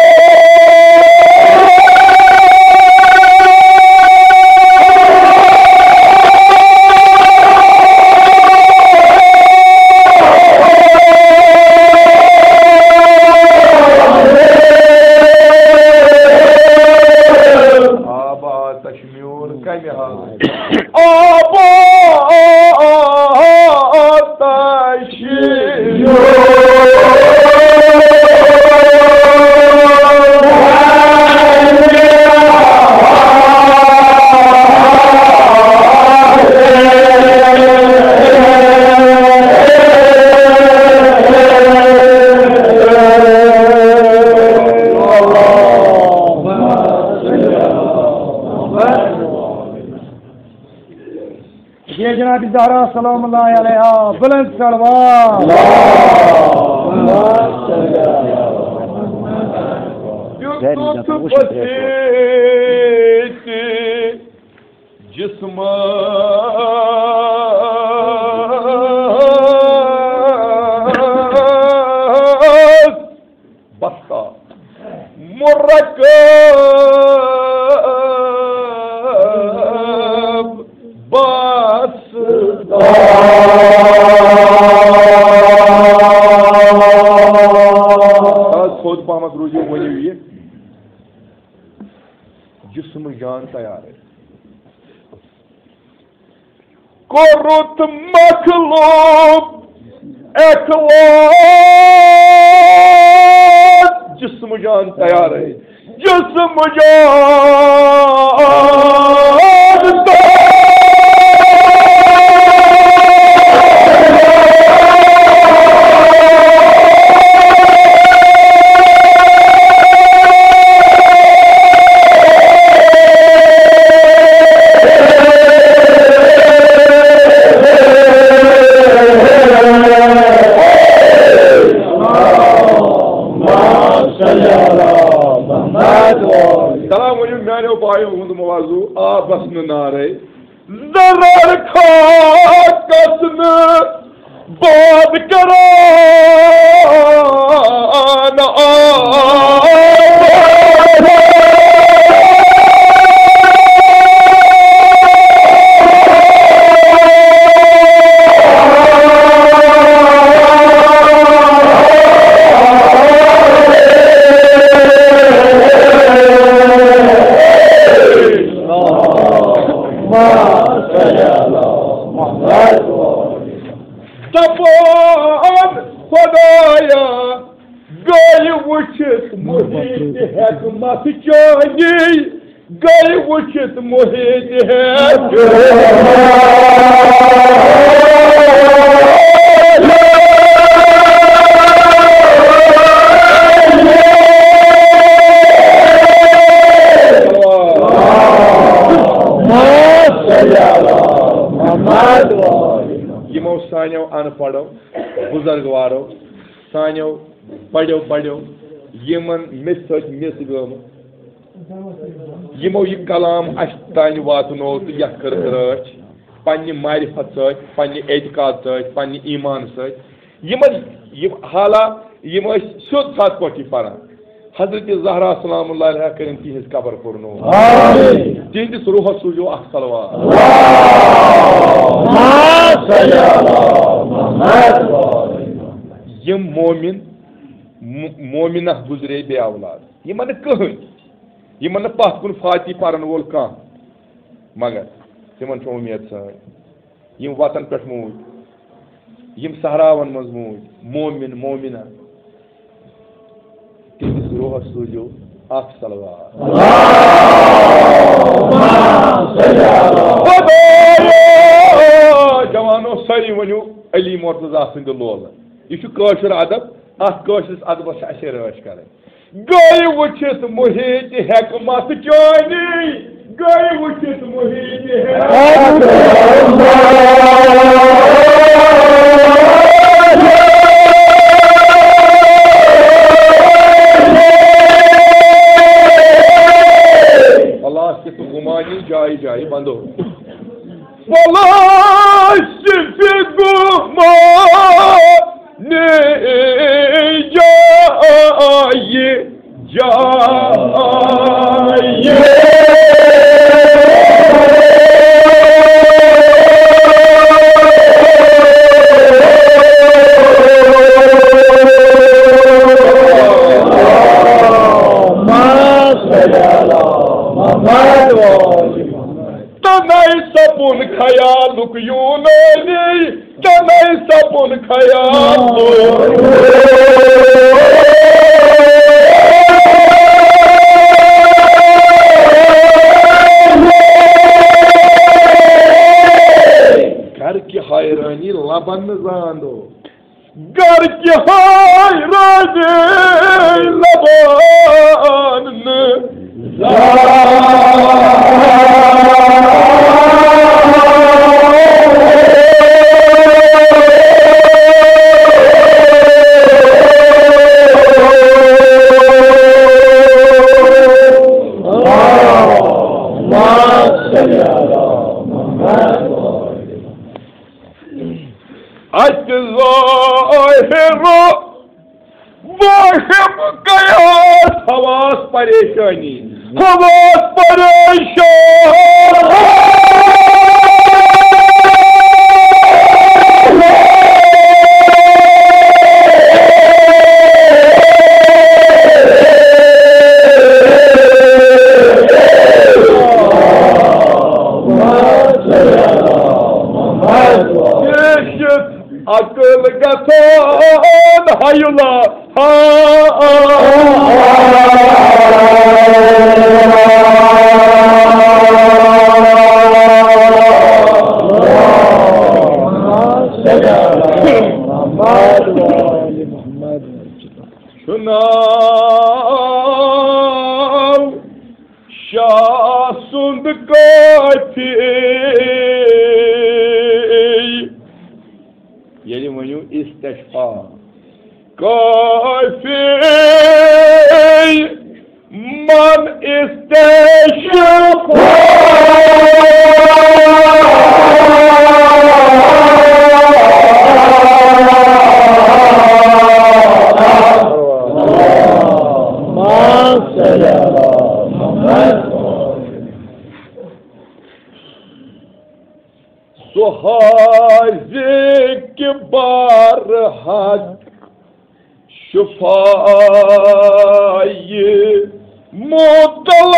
آبا تشمیون کمہِ حالہٕ؟ آبا تشمیون۔ یہ جناب زہرا سلام اللہ علیہا، بلند صلوات۔ یوٚتَتھ بسیت جسمس بستا۔ مرکب بس۔ آز تھوٚد پہمتھ روٗزِو، ؤنِو یہِ۔ جسم جان تیار ہے۔ کوٚرُتھ مخلوق اخلاص، جسم جان تیار ہے۔ جسم جان سلام ؤنِو میانیو بایو ہُنٛد موضوع آ بس نہٕ نارے۔ ضرر خاکس نہٕ باد کران آ۔ دپان خدایا، گٔے وٕچھِتھ محیط حکمت چٲنی، گٔے وٕچھِتھ محیط حکمت۔ یِمو سانیو ان پڑھو، بزرگوارو، سانیو بڑیو بڑیو، یِمن میٚژِ سۭتۍ میٚژ گٲمٕژ، یِمو یہِ کلام اَسہِ تانۍ واتنوو تہٕ یَتھ کٔر رٲچھ پننہِ معرفت سۭتۍ، پننہِ اعتقاد سۭتۍ، پننہِ ایمان سۭتۍ۔ یِمن، یِم حالا، یِم ٲسۍ سیوٚد سادٕ پٲٹھی پران۔ حضرت زہرا سلام اللہ علیہا کٔرِن تِہنٛز قبر پُرنور۔ آمین۔ تِہنٛدِس روحس سوٗزِو اکھ صلوات۔ اللہم صل علی محمد۔ یِم مومن، مو-، مومنہ گُزرے بے اولاد۔ یِمن نہٕ کٕہٕنۍ، یِمن نہٕ پتھ کُن فاتح پرن وول کانٛہہ، مگر تِمن چھِ اُمید سٲنۍ۔ یِم وطن پٮ۪ٹھ موٗدۍ، یِم صحراون منٛز موٗدۍ، مومن، مومنہ، تِہنٛدِس روحس سوٗزِو اکھ صلوات۔ خدایا، جوانو، سٲری ؤنِو علی مرتضی سٕنٛدِ لولہٕ۔ یہِ چھُ کٲشُر ادب، اتھ کٲشرِس ادبس چھِ اسہِ رٲچھ کرٕنۍ۔ گٔے وٕچھِتھ محیط حکمت چٲنی، گٔے وٕچھِتھ محیط حکمت۔ اللہ کہ تو گمانی جائے جائے بندو۔ پلاش گمان جایہِ جایہِ۔ تنَے سپُن خیالُک یوٗنٲنی، تنَے سپُن خیالُک۔ گرِ کہِ حیرٲنی لبن نہٕ زانٛدو۔ گرِ کہِ حیرٲنی لبن نہٕ زانٛدو۔ اتہِ ظٲہِر واہِم قیاس حواس پریشٲنی، حواس پریشان۔ عقل گژھان حیلہ۔ ہا۔ آل محمد۔ چھُ ناو شاہ سُنٛد کٲفی۔ ییٚلہِ ؤنِو استشفا کٲفی، من استشفا۔ سُہ حاضر کہِ بار حق شفایہِ مطلق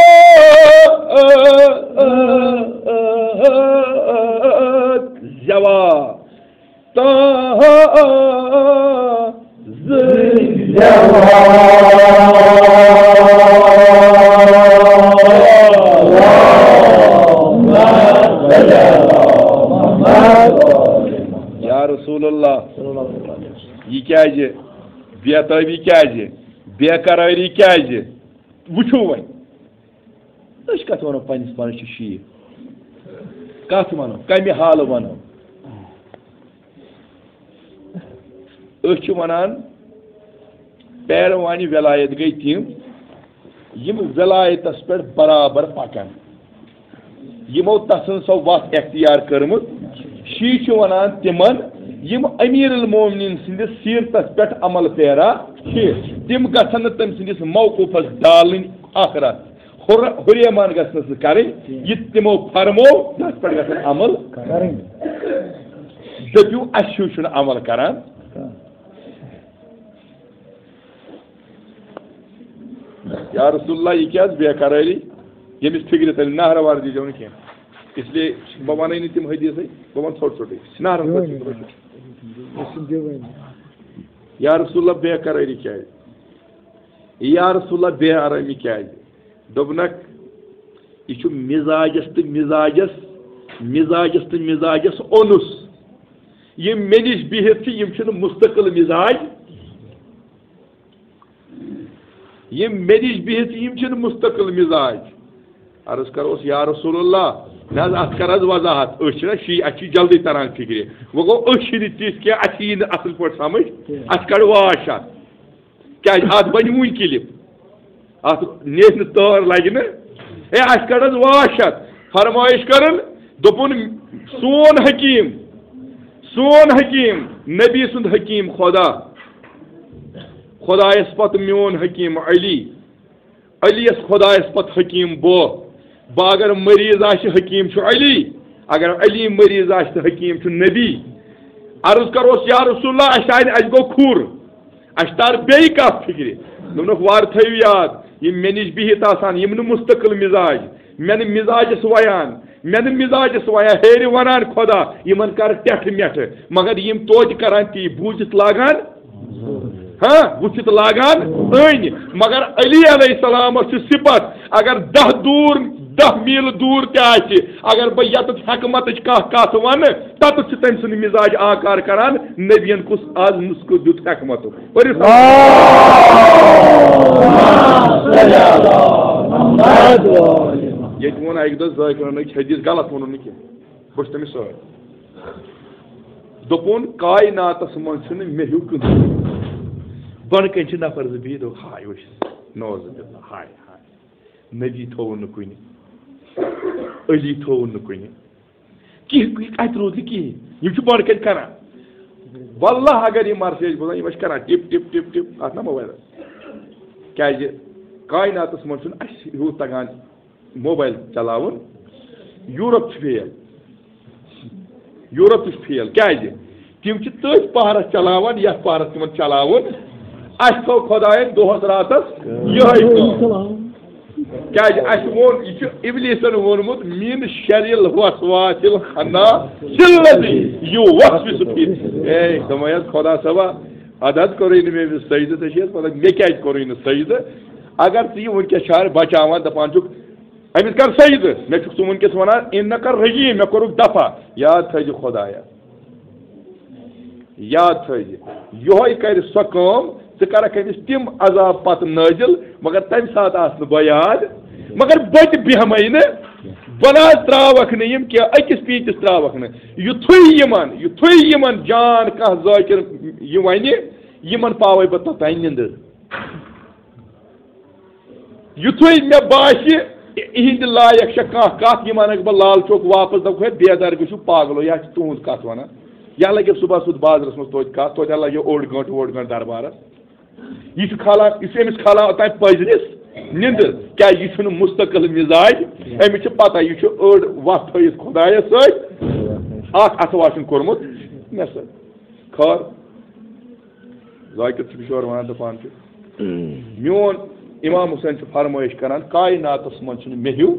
زیوا تاں زِ زیوا۔ یا رسول اللہ، یہِ کیازِ؟ بے تابی کیازِ؟ بے قراری کیازِ؟ وٕچھِو وۄنۍ، أسۍ کتھ ونو؟ پننِس پانس چھِ شیٖرتھ۔ کتھ ونو؟ کمہِ حالہٕ ونو؟ أسۍ چھِ ونان، پیروانِ ولایت گٔے تِم، یِم ولایتس پٮ۪ٹھ برابر پکن، یِمو تسٕنز سۄ وتھ اختیار کٔرمٕژ۔ شیعہ چھِ ونان تِمن، یِم امیر المومنین سٕنٛدِس سیرتس پٮ۪ٹھ عمل پیرا چھِ، تِم گژھن نہٕ تٔمۍ سٕنٛدِس موقوفس ڈالٕنۍ آخرت۔ ہُر-، ہُریمان گژھِ نہٕ سُہ کرٕنۍ، یہِ تِمو فرمو، تتھ پٮ۪ٹھ گژھن عمل کرٕنۍ۔ دٔپِو، اسہِ ہیوٗ چھُنہٕ عمل کران۔ یا رسول اللہ، یہِ کیٛاہ حظ بے قرٲری؟ ییٚمِس فِکرِ تَلہِ نہروار دیٖزیو نہٕ کینٛہہ۔ اس لیے بہٕ وَنَے نہٕ تِم حدیٖثٕے، بہٕ وَنہٕ ژھوٚٹ ژھوٚٹٕے۔ چھِ نہروار دیٖزیو نہٕ۔ یا رسول اللہ، بے قرٲری کیٛازِ؟ یا رسول اللہ، بے آرٲمی کیٛازِ؟ دوٚپنَکھ، یہِ چھُ مِزاجَس تہٕ مِزاجَس، مِزاجَس تہٕ مِزاجَس اونُس۔ یِم مےٚ نِش بِہِتھ چھِ، یِم چھِنہٕ مُستقل مِزاج۔ یِم مےٚ نِش بِہِتھ چھِ، یِم چھِنہٕ مُستقل مِزاج۔ عرض کَروس، یا رسول اللہ، نہ حظ، اَتھ کَر حظ وضاحت۔ أسۍ چھِنہ شی-، اَسہِ چھِ جلدی تَران فِکرِ۔ وۄنۍ گوٚو، أسۍ چھِنہٕ تِتھۍ کینٛہہ، اَسہِ یی نہٕ اَصٕل پٲٹھۍ سَمٕجھ، اَسہِ کَڑ واش اَتھ۔ کیٛازِ اَتھ بَنہِ وٕنۍ کِلِپ، اَتھ نیرِ نہٕ تار لَگہِ نہٕ۔ ہے، اَسہِ کَڑ حظ واش اَتھ۔ فرمٲیِش کٔرٕن، دوٚپُن، سون حکیٖم، سون حکیٖم، نبی سُنٛد حکیٖم خۄدا، خۄدایَس پَتہٕ میون حکیٖم علی، علی یَس خۄدایَس پَتہٕ حکیٖم بہٕ۔ بہٕ اگر مریض آسہِ، حکیٖم چھُ علی۔ اگر علی مریض آسہِ، تہٕ حکیٖم چھُ نبی۔ عرض کَروس، یا رسول اللہ، اَسہِ آے نہٕ، اَسہِ گوٚو کھُر۔ اَسہِ تَر بیٚیہِ کَتھ فِکرِ۔ دوٚپنَکھ، وارٕ تھٲیِو یاد، یِم مےٚ نِش بِہِتھ آسان، یِم نہٕ مُستقل مِزاج، مےٚ نہٕ مِزاجَس وَیان، مےٚ نہٕ مِزاجَس وَیان، ہیرِ وَنان خۄدا، یِمَن کَر ٹٮ۪ٹھٕ مٮ۪ٹھٕ، مگر یِم توتہِ کَران تی، بوٗزِتھ لاگان۔ ہاں، وٕچھِتھ لاگان أنۍ۔ مگر علی علیہ السلامس چھُ صفت، اگر دَہ دوٗر، دَہ میٖل دوٗر تہِ آسہِ، اگر بہٕ یَتَتھ حکمتٕچ کانٛہہ کَتھ وَنہٕ، تَتَتھ چھُ تٔمۍ سُنٛد مِزاج آکار کران۔ نبیَن کُس آز نُسخہٕ دیُت حکمتُک؟ ؤرِو سا۔ ییٚتہِ ووٚن اَکہِ دۄہ ذٲکرَن أکۍ حدیث، غلط ووٚنُن نہٕ کینٛہہ، بہٕ چھُس تٔمِس سۭتۍ۔ دوٚپُن، کایناتس منٛز چھُنہٕ مےٚ ہیوٗ کٕہٕنۍ۔ بۄنہٕ کَنہِ چھِ نفر زٕ بِہِتھ، دوٚپُکھ، ہاے وٕچھ، نعوذ باللہ، ہاے، ہاے۔ نبی تھووُن نہٕ کُنہِ، علی تھووُن نہٕ کُنہِ، کینٛہہ، کینٛہہ اَتہِ روٗد نہٕ کِہیٖنۍ۔ یِم چھِ بۄنہٕ کَنہِ کران۔ واللہ اگر یِم مرثیہ ٲسۍ بوزان، یِم ٲسۍ کران ٹِپ، ٹِپ، ٹِپ، ٹِپ، اَتھ نا موبایلَس۔ کیٛازِ کایناتس منٛز چھُنہٕ اَسہِ ہیوٗ تَگان موبایل چلاوُن۔ یوٗرپ چھُ فیل۔ یوٗرپ تہِ چھُ فیل۔ کیٛازِ؟ تِم چھِ تٔتھۍ پہرس چلاوان، یتھ پہرس تِمن چلاوُن۔ اَسہِ تھوٚو خۄداین دۄہس راتس یِہوٚے کٲم۔ کیٛازِ؟ اَسہِ ووٚن، یہِ چھُ ابلیسن ووٚنمُت، "من شر الوسواس الخناس الذی یوسوس فی"۔ اے، دوٚپمَے حظ، خۄدا صٲبا، اَدٕ حظ کوٚرُے نہٕ مےٚ أمِس سجدٕ، ژےٚ چھےٚ حظ پتہ مےٚ کیٛازِ کوٚرُے نہٕ سجدٕ؟ اگر ژٕ یہِ وٕنکیٚس چھِ بچاوان، دپان چھُکھ، أمِس کر سجدٕ۔ مےٚ چھُکھ ژٕ وٕنکیٚس وَنان، "اِنَّکَ رجیٖم"، مےٚ کوٚرُکھ دفع۔ یاد تھٲیزِ خۄدایا۔ یاد تھٲیزِ، یِہوٚے کَرِ سۄ کٲم، ژٕ کَرَکھ أمِس تِم عذاب پَتہٕ نٲزِل، مگر تَمہِ ساتہٕ آسہٕ نہٕ بہٕ یاد، مگر بہٕ تہِ بیٚہمَے نہٕ، بہٕ نہ حظ ترٛاوَکھ نہٕ یِم کینٛہہ، أکِس پیٖنٛتِس ترٛاوَکھ نہٕ۔ یُتھُے یِمَن، یُتھُے یِمَن جان کانٛہہ ذٲکِر یہِ وَنہِ، یِمَن پاوَے بہٕ توٚتام نِندٕر۔ یُتھُے مےٚ باسہِ، یِہِنٛدِ لایق چھےٚ کانٛہہ کَتھ، یِمَن ہٮ۪کہٕ بہٕ لال چوک واپس دَپہٕ، ہے، بیدار گٔژھِو پاگلو، یہِ ہا چھِ تُہُنٛد کَتھ وَنان۔ یا لَگہِ صُبحَس سُتھ بازرَس منٛز توتہِ کَتھ، توتہِ ہا لَگہِ اوٚڑ گٲنٛٹہٕ، اوٚڑ گٲنٛٹہٕ دربارَس۔ یہِ چھُ کھالان، یہِ چھُ أمِس کھالان اوٚتام پٔزرِس نِندٕر، کیٛازِ یہِ چھُنہٕ مُستقل مِزاج، أمِس چھِ پَتہ، یہِ چھُ أڑ وَتھ تھٲیِتھ خۄدایَس سۭتۍ، اَکھ اَتھٕ واشُن کوٚرمُت مےٚ سۭتۍ۔ خٲر، ذاکر چھُ بِچور وَنان دَپان چھُ، میون امام حسین چھُ فرمٲیش کران، کائناتس منٛز چھُنہٕ مےٚ ہیوٗ،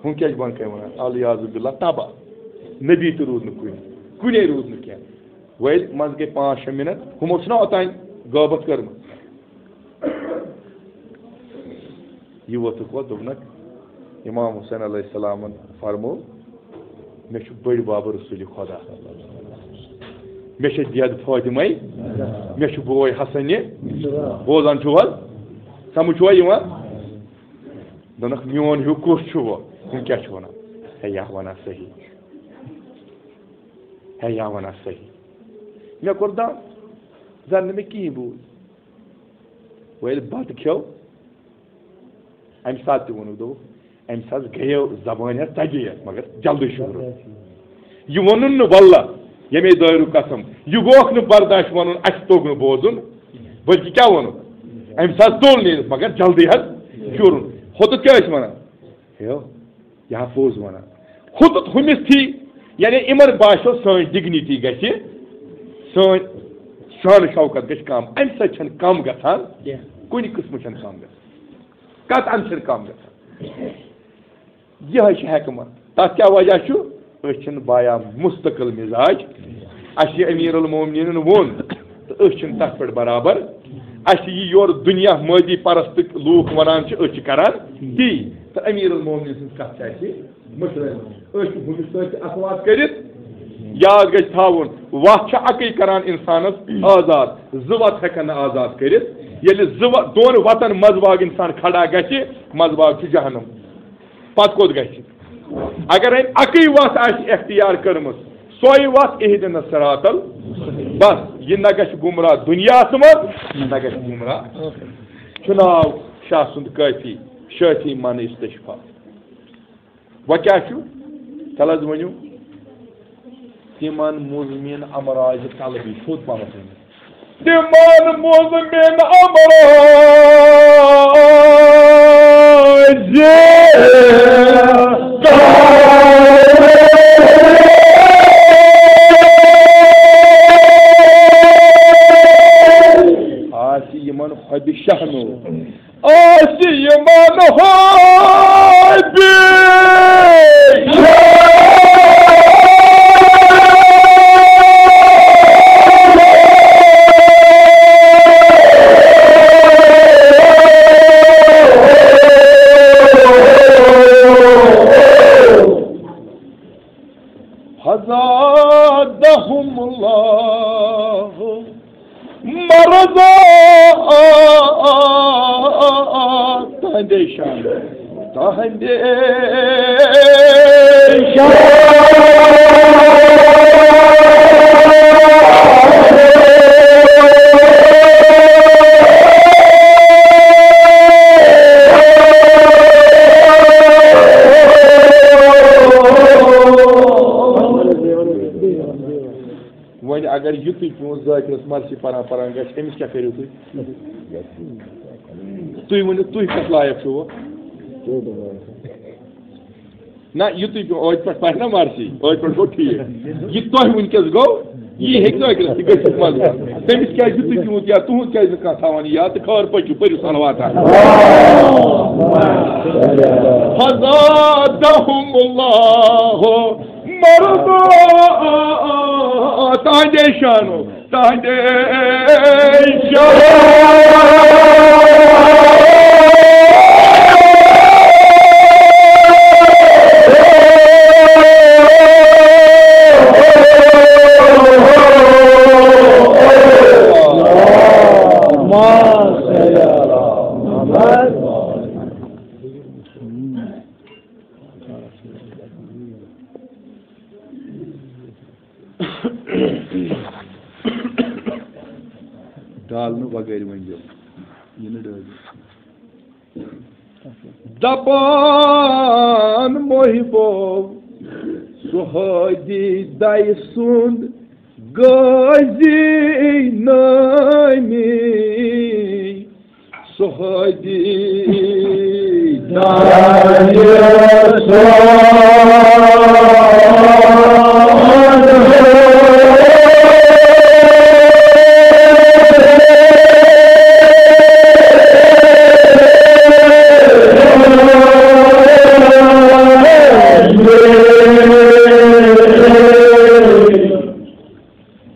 ہُم کیٛاہ چھِ بۄنہٕ کَنہِ وَنان؟ العیاذ باللہ، تباہ۔ نبی تہِ روٗد نہٕ کُنہِ، کُنے روٗد نہٕ کینٛہہ۔ وۄنۍ منٛزٕ گٔے پانٛژھ شےٚ مِنٹ، ہُمو چھُنہ اوٚتانۍ غٲبت کٔرمٕژ۔ یہِ ووٚتھُکھ وۄنۍ دوٚپنَکھ، امام حسین علیہ السلامن فرموو، مےٚ چھُ بٔڑۍ بابہٕ رسول خدا، مےٚ چھےٚ دٮ۪د فاطمے، مےٚ چھُ بوے حسنہِ، بوزان چھُو حظ؟ سمجھ چھُوا یِوان؟ دوٚپنَکھ، میون ہیوٗ کُس چھُ وۄنۍ؟ ہُم کیٛاہ چھِ وَنان؟ ہے یا وَنان صحیح، ہے یا وَنان صحیح۔ مےٚ کوٚر دَم، زَن نہٕ مےٚ کِہیٖنۍ بوٗز۔ وۄنۍ ییٚلہِ بَتہٕ کھیوٚو، اَمہِ ساتہٕ تہِ ووٚنُکھ، دوٚپُکھ، أمِس حظ گٔیو زبٲنۍ حظ ژَجے یَتھ، مگر جلدی شُہرُن۔ یہِ ووٚنُن نہٕ واللہ، ییٚمے دٲیرُک قسم، یہِ گوکھ نہٕ برداش وَنُن، اَسہِ توٚگ نہٕ بوزُن، بلکہِ کیٛاہ ووٚنُن؟ أمِس حظ توٚل نیٖرِتھ، مگر جلدی حظ شُہرُن۔ ہوٚتُتھ کیٛاہ ٲسۍ وَنان؟ ہیو، یہِ ہا پوٚز وَنان۔ ہوٚتُتھ ہُمِس تھی، یعنی یِمَن باسیو سٲنۍ ڈگنیٹی گژھِ، سٲنۍ شان شوکت گژھِ کم۔ اَمہِ سۭتۍ چھَنہٕ کم گژھان، کینٛہہ۔ کُنہِ قٕسمہٕ چھَنہٕ کم گژھان، قطعاً چھَنہٕ کم گژھان۔ یِہوٚے چھِ حکمت۔ تَتھ کیٛاہ وجہ چھُ؟ أسۍ چھِنہٕ بایا مستقل مزاج۔ اَسہِ یہِ امیر المومنینن ووٚن، تہٕ أسۍ چھِنہٕ تَتھ پٮ۪ٹھ برابر۔ اَسہِ یہِ یورٕ دُنیا مٲدی پرست لوٗکھ وَنان چھِ، أسۍ چھِ کران تی۔ تہٕ امیر المومنین سٕنٛز کَتھ چھِ اَسہِ مٔشرٲومٕژ۔ أسۍ چھِ ہُمِس سۭتۍ تہِ اَتھٕ وَتھ کٔرِتھ۔ یاد گژھِ تھاوُن، وَتھ چھِ اَکٕے کران اِنسانَس آزاد، زٕ وَتہٕ ہٮ۪کَن نہٕ آزاد کٔرِتھ۔ ییٚلہِ زٕ وَ-، دۄن وَتَن منٛزباگ اِنسان کھڑا گژھِ، منٛزباگ چھُ جہنم۔ پتہٕ کوٚت گژھِ؟ اگر أمۍ اَکٕے وَتھ آسہِ اختیار کٔرمٕژ، سۄے وَتھ اہدنا الصراط ال-، بس، یہِ نہ گژھِ گمراہ دُنیاہَس منٛز، نہ گژھِ گمراہ۔ چھُ ناو شاہ سُنٛد کٲفی، شٲفی من استشفا۔ وۄنۍ کیٛاہ چھُ؟ تَلہٕ حظ ؤنِو۔ تِمن مُزمِن امراض طلبی، تھوٚد پہمتھ ؤنِو۔ تِمن مُزمِن امراض طلبی۔ آسہِ یِمن حبِ شہنو۔ آسہِ یِمن حبِ فزادهم الله مرضا۔ تہنٛدے شان، تہنٛدے شان۔ وۄنۍ اگر یُتُے پیوٗنٛت ذاکرس مرثی پران پران گژھِ، أمِس کیٛاہ کٔرِو تُہۍ؟ تُہۍ ؤنِو، تُہۍ کتھ لایق چھِو وۄنۍ؟ نہ، یُتُے پیوٗنٛت، ٲدۍ پٮ۪ٹھ پرِ نہ مرثی، ٲدۍ پٮ۪ٹھ گوٚو ٹھیٖک۔ یہِ تۄہہِ وٕنکیٚس گوٚو، یی ہیٚکہِ ذاکرس تہِ گٔژھِتھ منٛزٕ۔ تٔمِس کیٛازِ یُتُے پیوٗنٛت یا تُہُنٛد کیٛازِ نہٕ کانٛہہ تھاوان یاد؟ تہٕ خٲر پٔکِو، پٔرِو صلواتہ۔ فزادهم الله مرضا۔ تہنٛدے شانو، تہنٛدے شانو۔ ڈالنہٕ بغٲر ؤنۍزیو۔ یہِ نہٕ ڈٲلِو۔ دپان محبو سہادی دَے سُنٛد غازی نٲمی۔ سہادی دَے سُنٛد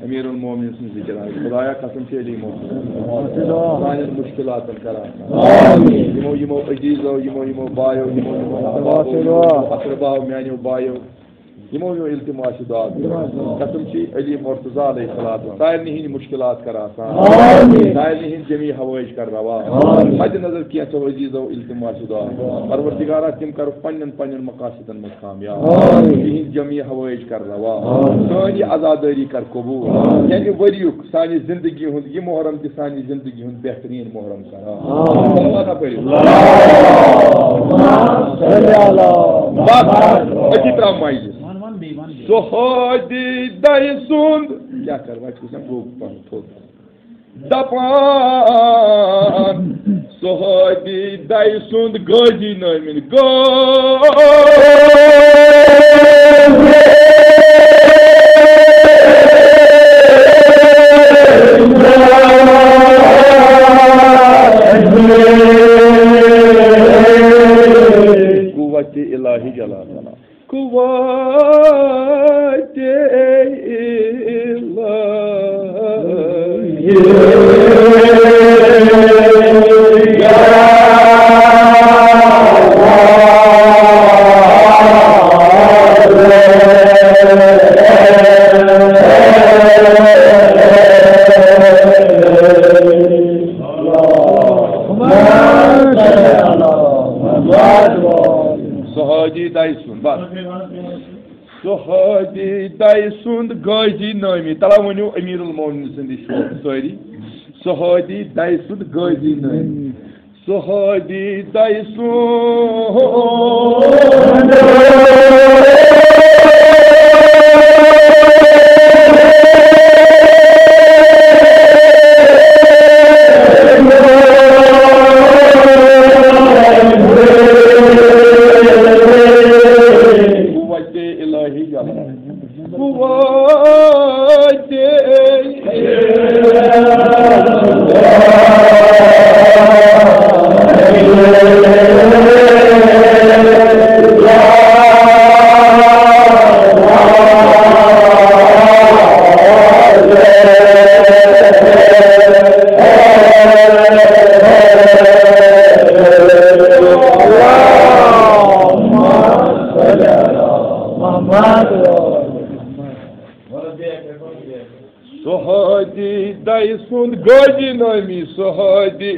امیر المومنین سٕنٛز ذِکِر آیہِ۔ خۄدایا، قسم چھِ علی محمد۔ سانٮ۪ن مُشکِلاتَن کر آسان۔ یِمو، یِمو عزیٖزو، یِمو، یِمو بایو، یِمو، یِمو احبابو، یِمو، یِمو اقرباو، میٛانیو بایو، یِمو، یِمو التماس دعا۔ قسم چھِ علی مرتضیٰ علیہ الصلوۃ والسلام۔ سارنٕے ہِنٛدۍ مُشکِلات کر آسان۔ سارنٕے ہِنٛدۍ جمی حوٲیج کر روا۔ مد نظر کینٛژھو عزیٖزو التماس دعا۔ پروردگارا، تِم کرُکھ پننٮ۪ن، پننٮ۪ن مقاصدن منٛز کامیاب۔ تِہنٛدۍ جمی حوٲیج کر روا۔ سٲنۍ یہِ عزادٲری کر قبوٗل۔ ییٚمہِ ؤریُک سانہِ زندگی ہُنٛد یہِ محرم تہِ سانہِ زندگی ہُنٛد بہتریٖن محرم کر۔ صلوات پٔرِو۔ بس، أتی ترٛاو مایہِ۔ سہادی دَے سُنٛد۔ کیٛاہ کر، وۄنۍ چھُ گژھان گوٚب پہن تھوٚد۔ دپان سہادی دَے سُنٛد غازی نٲمِن غازی۔ قوت الہی جل جلالہ۔ قوت الہی۔ سہادی دَے سُنٛد، بس۔ سہادی دَے سُنٛد غازی نٲمی۔ تلا ؤنِو امیر المومنین سٕنٛدِ شوقہٕ سٲری۔ سہادی دَے سُنٛد غازی نٲمی۔ سہادی دَے سُنٛد۔ قوت الہی جل۔ قوت۔ سہادی دَے سُنٛد غازی نٲمی سہادی۔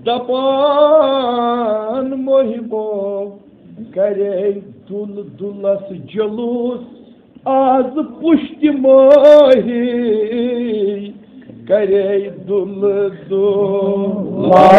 دپان محبوب کرے دُل دُلس جلوس، آز پُشتِ ماہی کرے دُل دُلس۔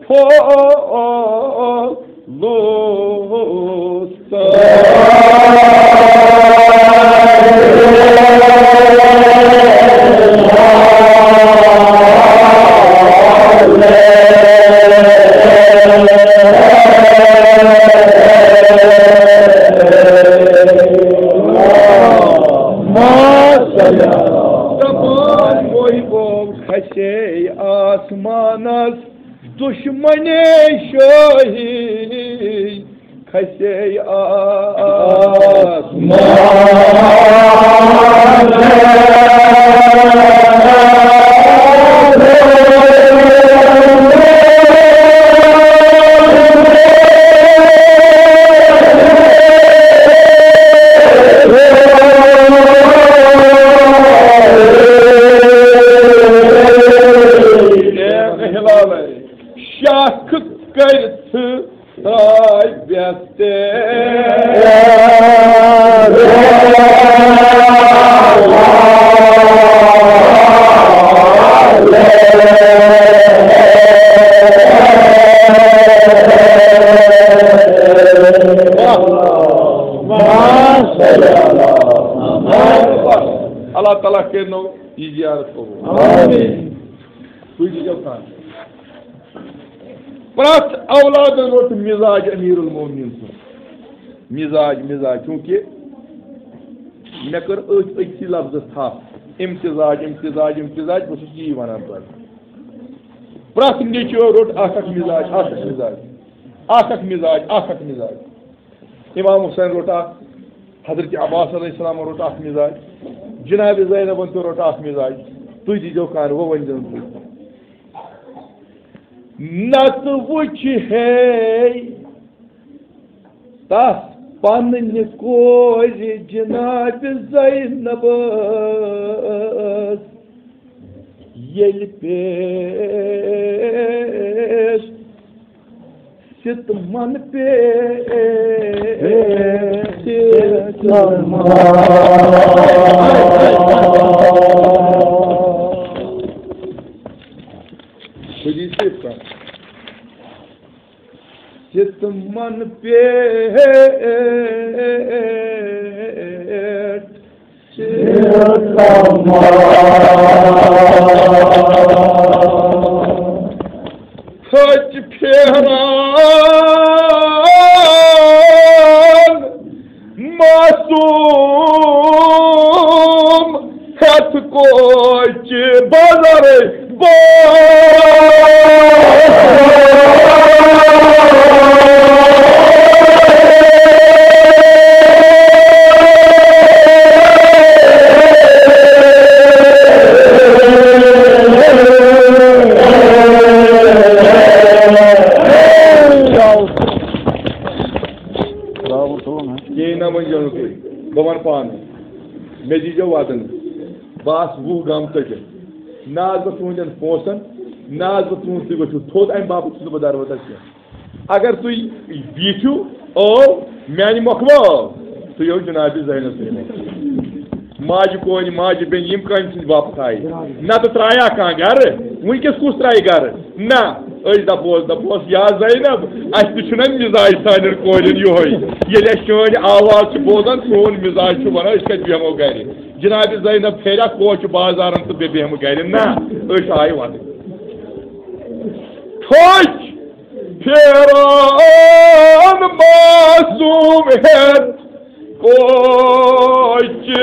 پولُس تمام وہی بوم کھسے آسمانس، دشمنے شاہی کھسے آسمانس۔ شاخ کٔرِتھ ترٛاے بٮ۪تھ تہِ۔ اللہ تعالیٰ کٔرِنو یہِ زیارت قبول۔ آمین۔ تُہۍ تہِ چھِو کانٛہہ۔ پرٛٮ۪تھ اولادن روٚٹ مزاج امیر المومنین سُنٛد۔ مزاج، مزاج، چونکہ مےٚ کٔر أتھۍ أکسٕے لفظس تھپھ، امتزاج، امتزاج، امتزاج، بہٕ چھُس یی ونان تۄہہِ۔ پرٛٮ۪تھ نیٚچویو روٚٹ اکھ اکھ مزاج، اکھ اکھ مزاج، اکھ اکھ مزاج، اکھ اکھ مزاج۔ امام حسین روٚٹ اکھ، حضرت عباس علیہ السلام روٚٹ اکھ مزاج، جناب زینبن تہِ روٚٹ اکھ مزاج۔ تُہۍ دیٖزیو کانٛہہ، وۄنۍ ؤنۍ زیو تُہۍ۔ نتہٕ وٕچھ ہے تس پننہِ کورِ جناب زینبس ییٚلہِ پیش ستمن پیش ستمن۔ خودی صرف ستمن پیش تھٔج پھیران معصوم ہیٚتھ کوچہِ بازرٕے۔ کِہیٖنۍ نہ ؤنۍ زیو نہٕ تُہۍ، بہٕ وَنہٕ پانَے۔ مےٚ دیٖزیو وَدُن۔ بہٕ آسہٕ وُہ گام ژٔٹِتھ۔ نہ آسہٕ بہٕ تُہٕنٛدٮ۪ن پونٛسَن، نہ آسہٕ بہٕ تُہُنٛد تُہۍ ؤتھِو تھوٚد، اَمہِ باپَتھ چھُس نہٕ بہٕ دَروَدَر کینٛہہ۔ اگر تُہۍ بیٖٹھِو، او، میٛانہِ مۄکھٕ ما او، تُہۍ او جِنابِ زینب سٕنٛدِ مۄکھٕ۔ ماجہِ کونہِ، ماجہِ بیٚنہِ، یِم کامہِ چھِنہٕ واپس آیہِ۔ نَتہٕ ترٛایہِ ہا کانٛہہ گَرٕ، وٕنۍکٮ۪س کُس ترٛایہِ گَرٕ؟ نہ، أسۍ دَپوس، دَپوس، یا زینب، اَسہِ تہِ چھُنہ مِزاج سانٮ۪ن کورٮ۪ن یِہوٚے۔ ییٚلہِ اَسہِ چٲنۍ آواز چھِ بوزان، سون مِزاج چھُ وَنان، أسۍ کَتہِ بیٚہمو گَرِ؟ جِنابِ زینب پھیرِ ہا کوچہِ بازارَن تہٕ بیٚیہِ بیٚہمہٕ گَرِ۔ نہ، أسۍ آیہِ وَنٕنۍ۔ تھٔج پھیران معصوم ہیٚتھ کوچہِ۔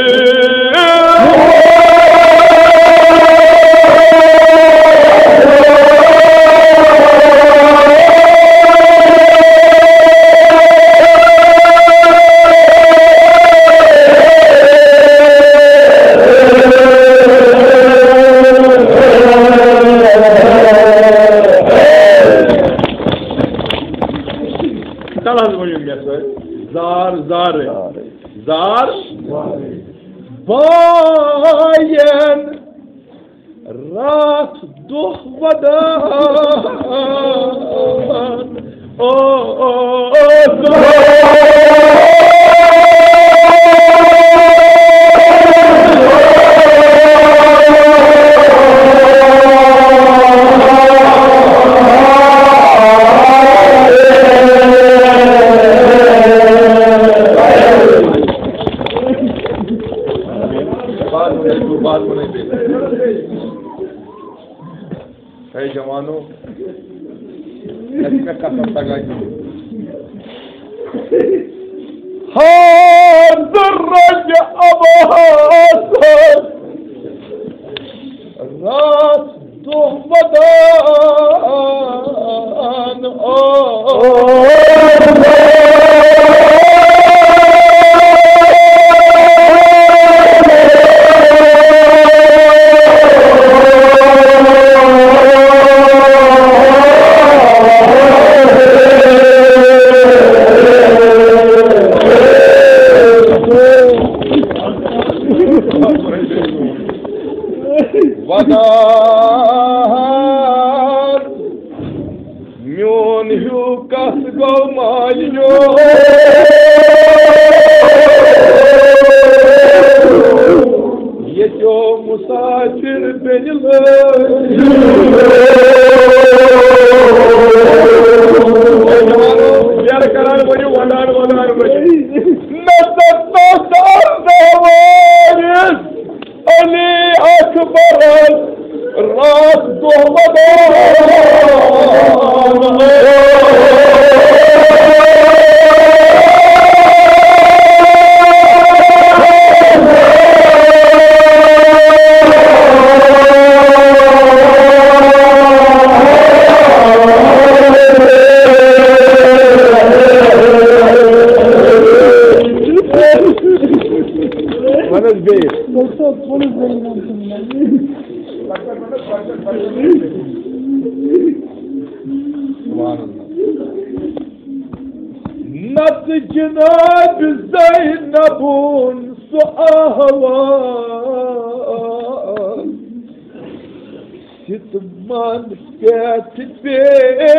تَلہٕ حظ ؤنِو مےٚ سۭتۍ۔ زار زارٕ۔ زار بایَن راتھ دۄہ وَدان۔ او، او، او، مےٚ چھِ مےٚ قسم تگان کِہیٖنۍ۔ حاضر رج ابہاس رات دۄہ ودان۔ ودان۔ میون ہیوٗ کس گوٚو مالیو؟ ییٚتیو مسافر بیٚنہِ لٲج۔ جوانو، یَرٕ کران ؤنِو، وَنان، وَنان ؤنِو۔ نَتہٕ، نَتہٕ، نَتہٕ، علی اکبرن رات دۄہ ودان۔ وَن حظ بیٚیہِ۔ نَتہٕ جناب زینبُن سُہ احوال، ستمن پٮ۪ٹھ پیش۔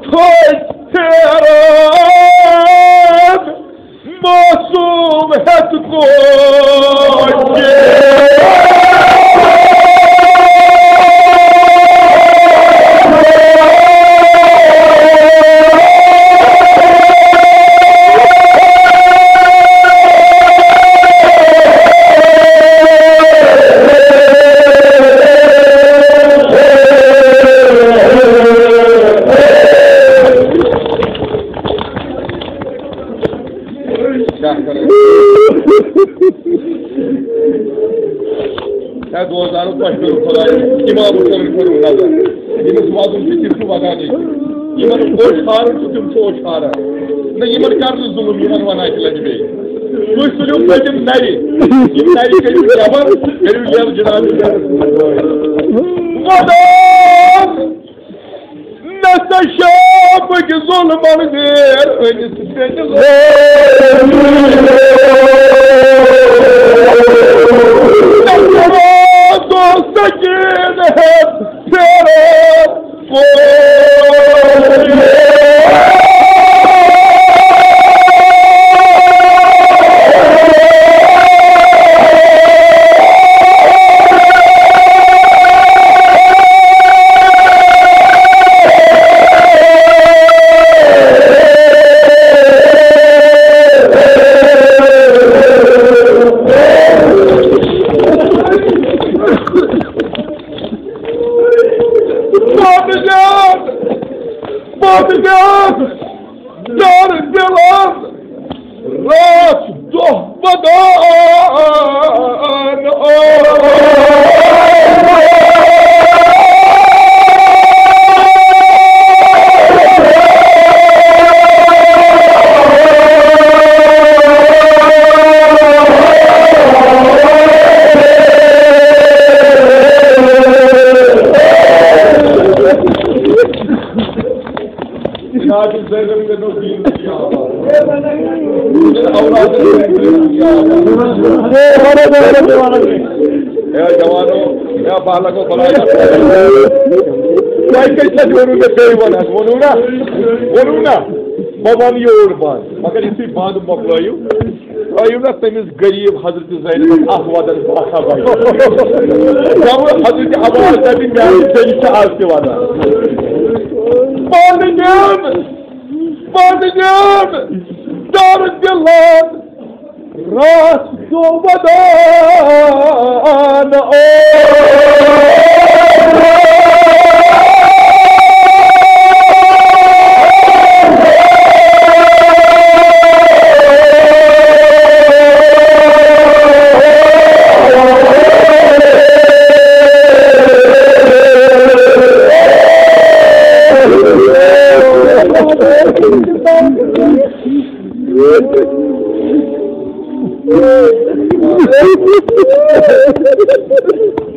کھوژ پھیران معصوم ہیٚتھ کوچ۔ کیٛاہ کرو؟ ہے دوستانو، تۄہہِ کٔرِو خۄداے اِمامَس کٔرِو، کٔرِو نظر۔ ییٚمِس وَدُن چھُ، تِم چھِ وَدان ییٚتہِ۔ یِمَن اوٚش ہارُن چھُ، تِم چھِ اوٚش ہاران۔ نہ، یِمَن کَر نہٕ ظُلُم، یِمَن وَنان تہِ لَگہِ بیٚیہِ۔ تُہۍ تُلِو پٔتِم نَرِ۔ یِم نَرِ کٔرِو جبر، کٔرِو یَلہٕ جِناب۔ وَدان! نہ سا شامٕکۍ ظُلمَن غیر أنِتھ بیٚنہِ لٲج۔ نہ سا راتو سکیٖن ہٮ۪تھ پھیران کوچ۔ بابہٕ جان، بابہٕ جان، یار دِلَن راتھ دۄہ ودان۔ جناب زینب کٔرنو دین کیا آباد۔ اولاد کٔرنو دین کیا آباد۔ اے جوانو، اے بالغو، بلایا۔ تۄہہِ کتہِ چھِ ووٚنمُت مےٚ بیٚیہِ وَن حظ؟ ووٚنوُ نا؟ ووٚنوُ نا؟ بہٕ وَنہٕ یوٗر بنٛد۔ مگر یُتھُے بنٛد مۄکلٲیِو، ترٛٲیِو نا تٔمِس غریٖب حضرت زینبَس اَکھ وَدَن اَکھ ہا بَنہِ۔ دَپُن حضرت عباس دَپہِ میٛانہِ بیٚنہِ چھِ آز تہِ وَدان۔ پانہٕ نیوٗن، پانہٕ نیوٗن، دارُالدِلان۔ راتھ گوٚو ودان۔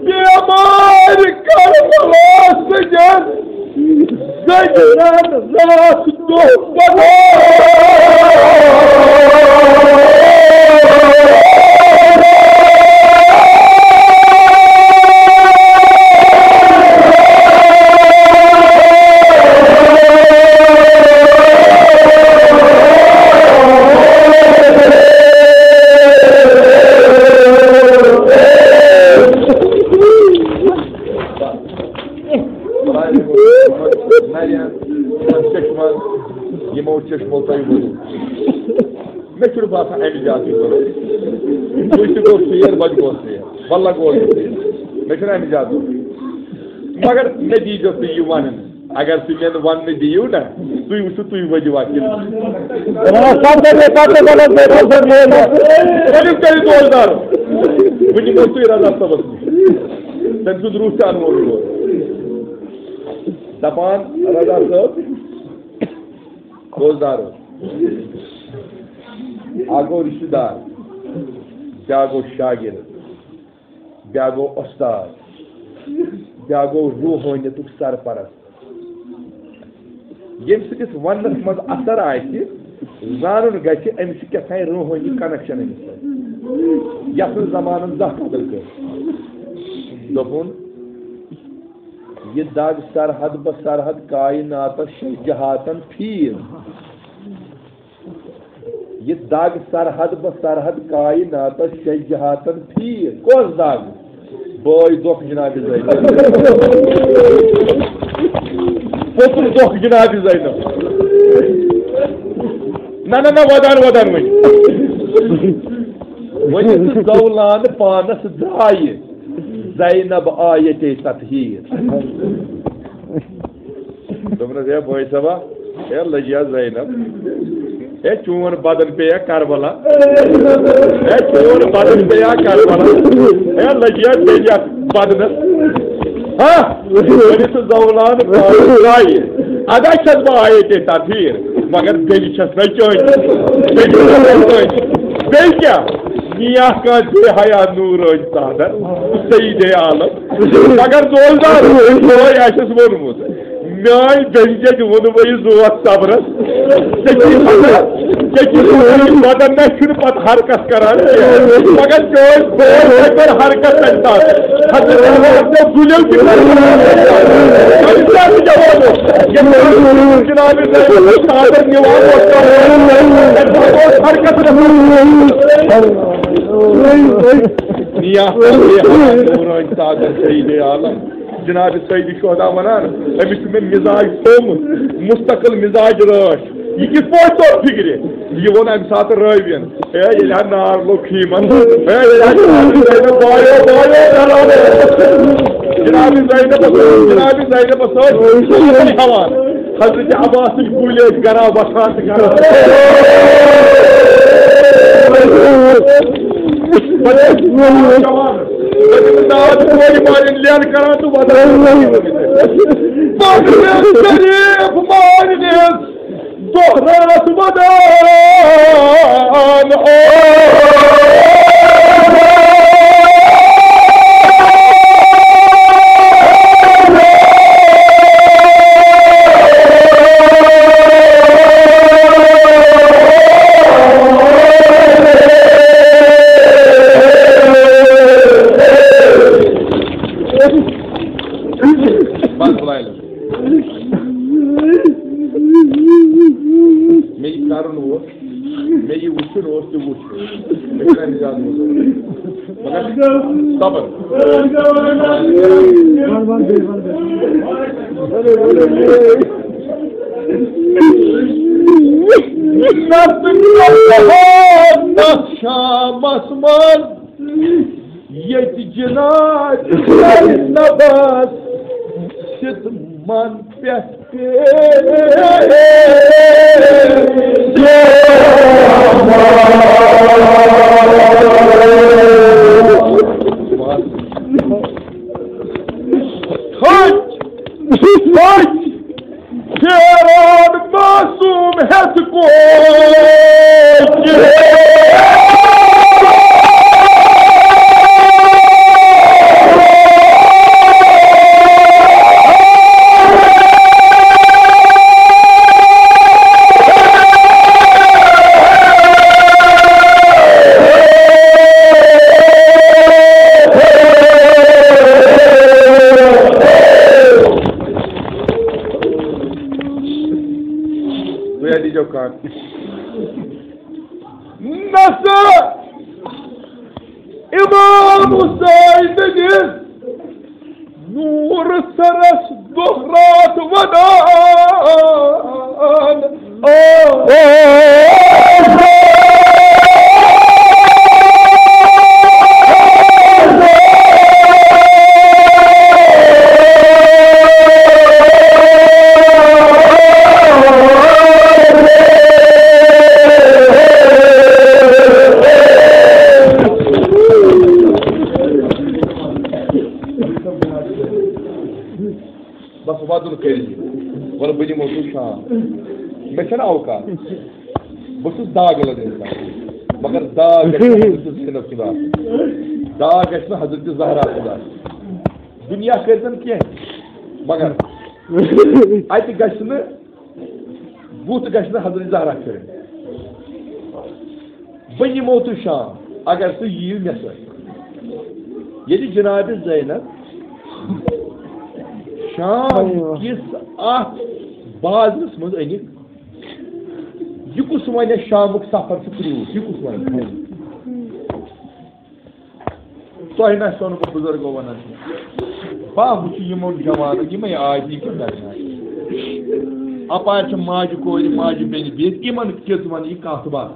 بیمار کربلا سجن، زجرن راتھ دۄہ پتہ۔ یِمو چشمو تۄہہِ ووٚنوٕ۔ مےٚ چھُنہٕ باسان اَمہِ زیادٕ چھُ ضروٗرت۔ تُہۍ تہِ گوٚو ژیر، بہٕ تہِ گوٚوس ژیر، واللہ گوٚو یہِ ژیر۔ مےٚ چھُنہٕ اَمہِ زیادٕ ضروٗرت۔ مگر مےٚ دیٖزیو تُہۍ یہِ وَنُن۔ اگر تُہۍ مےٚ نہٕ وَننہٕ دِیِو نہ، تُہۍ وٕچھِو تُہۍ ؤدِو اَتھ کِنہٕ۔ رَٹھ سا، سَتھ بَجے پَتہٕ گوٚو نہ، بیٚیہِ تھاو سا میٲنۍ۔ ؤلِو کٔرِو دوستدار۔ وۄنۍ یِمو تُہۍ رضا صٲبَس نِش۔ تٔمۍ سُنٛد روح چھُ اَنمول یور۔ دَپان رضا صٲب، دوستدارو، اَکھ گوٚو رِشتہٕ دار، بیٛاکھ گوٚو شاگِرد، بیٛاکھ گوٚو اُستاد، بیٛاکھ گوٚو روحٲنیتُک سرپرست۔ ییٚمہِ سٕنٛدِس وننس منٛز اثر آسہِ، زانُن گژھِ، أمِس چھُ کیٛاہ تام روحٲنی connection أمِس سۭتۍ، یَتھ نہٕ زمانن زانٛہہ قدر کٔر۔ دوٚپُن، یہِ دگ سرحد بہ سرحد کائناتس شش جہاتن پھیر۔ یہِ دگ سرحد بہ سرحد کائناتس شش جہاتن پھیر۔ کۄس دگ؟ بٲے دۄکھ جناب زینب۔ پوٚتُس دۄکھ جناب زینب۔ نہ، نہ، نہ، ودان، ودان وۄنۍ۔ وۄنۍ یُتھ زولان پانس درٛایہِ، زینب آیتے تطہیر۔ دوٚپنَس، "ہے بٲے صٲبا، ہے لٔجیا زینب، ہے چون بدن پیٚیا کربلا، ہے چون بدن پیٚیا کربلا، ہے لٔجیا بیٚیہِ یَتھ بدنس۔ ہا، ؤنِتھ زولان پانہٕ آیہِ۔ ادا چھَس بہٕ آیے تے تطہیر، مگر بیٚیہِ چھَس نہ چٲنۍ، بیٚیہِ چھَس نہ چٲنۍ۔ بیٚیہِ کیٛاہ؟ نیا کانٛہہ بے حیا نوٗرٲنۍ ژادر، سیدے عالم۔ مگر دوستدار، یِہوٚے آسٮ۪س ووٚنمُت۔ میٛانہِ بیٚنہِ کیٛازِ ووٚنُم بہٕ یہِ زوت صبرس؟ ژےٚ چھُے پتہ، ژےٚ چھُے پتہ، یہِ بدن نہ چھُنہٕ پتہٕ حرکت کران کینٛہہ۔ مگر چٲنۍ بٲے کٔر حرکت تَمہِ ساتہٕ۔ حضرت عمر نے گُلٮ۪و تہِ کٔر حرکت۔ تَمہِ ساتہٕ کیٛاہ ووٚنُم؟ ییٚمہِ ساتہٕ جناب صادر نِوان اوس کران، تَمہِ ساتہٕ اوس حرکت گژھان۔ نیا، نورانی صادر سید عالم۔ جناب سید شہدا ونان، أمِس چھُ مےٚ مزاج تھوٚومُت، مستقل مزاج رٲچھ۔ یہِ کِتھ پٲٹھۍ توٚر فِکرِ؟ یہِ ووٚن اَمہِ ساتہٕ رٲوِین، "ہے، ییٚلہِ ہا نار لوٚگ خیٖمن، ہے، ییٚلہِ ہا جناب زینب بایو، بایو، کران ٲس۔" جناب زینبس، جناب زینبس ٲسۍ ہٮ۪وان۔ حضرت عباسٕنۍ کُلۍ ٲسۍ گرا وۄتھان تہٕ کران۔ پتہٕ ٲسۍ نار چٮ۪وان۔ پتہٕ ٲسۍ نار کورِ مالِنۍ لین کران تہٕ وۄتھان۔ پتہٕ ٲسۍ شریف مالِنۍ ٲسۍ دۄہ راتھ ودان۔ بس بلایل۔ مےٚ یہِ کرُن اوس، مےٚ یہِ وٕچھُن اوس تہِ وٕچھ۔ مےٚ چھُنہٕ اَمہِ زیادٕ وٕچھُن۔ مگر صبر۔ نَتہٕ گژھٕ ہا نہٕ شامس منٛز ییٚتہِ جناب زینبس سِتمن پٮ۪ٹھ۔ تھٔج، تھٔج، پھیران معصوم ہٮ۪تھ کوچہِ۔ تُہۍ ہا دیٖزیو کَتھ۔ نسا امام حسین نِس نور سرس دۄہ راتھ ودان۔ بس وَدُن کٔرِتھ، وَلہٕ بہٕ دِمو تۄہہِ شام۔ مےٚ چھَنہٕ اوقات، بہٕ چھُس داغہٕ لد اِنسان، مگر داغ گژھِ نہٕ حضرت زینب سُنٛد آسُن، داغ گژھِ نہٕ حضرت زہرا سُنٛد آسُن۔ دُنیا کٔرۍتن کینٛہہ، مگر اَتہِ گژھِ نہٕ بُتھ گژھِ نہٕ حضرت زہرا پھِرٕنۍ۔ بہٕ نِمو تُہۍ شام، اگر تُہۍ یِیِو مےٚ سۭتۍ۔ ییٚلہِ جناب زینب شام کِس اَتھ بازرَس منٛز أنِکھ، یہِ کُس وَنہِ شامُک سفر چھُ کرٛوٗٹھ؟ یہِ کُس وَنہِ؟ تۄہہِ نہ سونہٕ بہٕ بُزرگو وَنان چھُ۔ بہٕ وٕچھِ یِمو جوانو، یِمَے آے یہِ کیٛاہ کَرِ۔ اَپارِ چھِ ماجہِ کورِ، ماجہِ بیٚنہِ بِہِتھ، یِمَن کِژھ وَنہِ یہِ کَتھ باتھ۔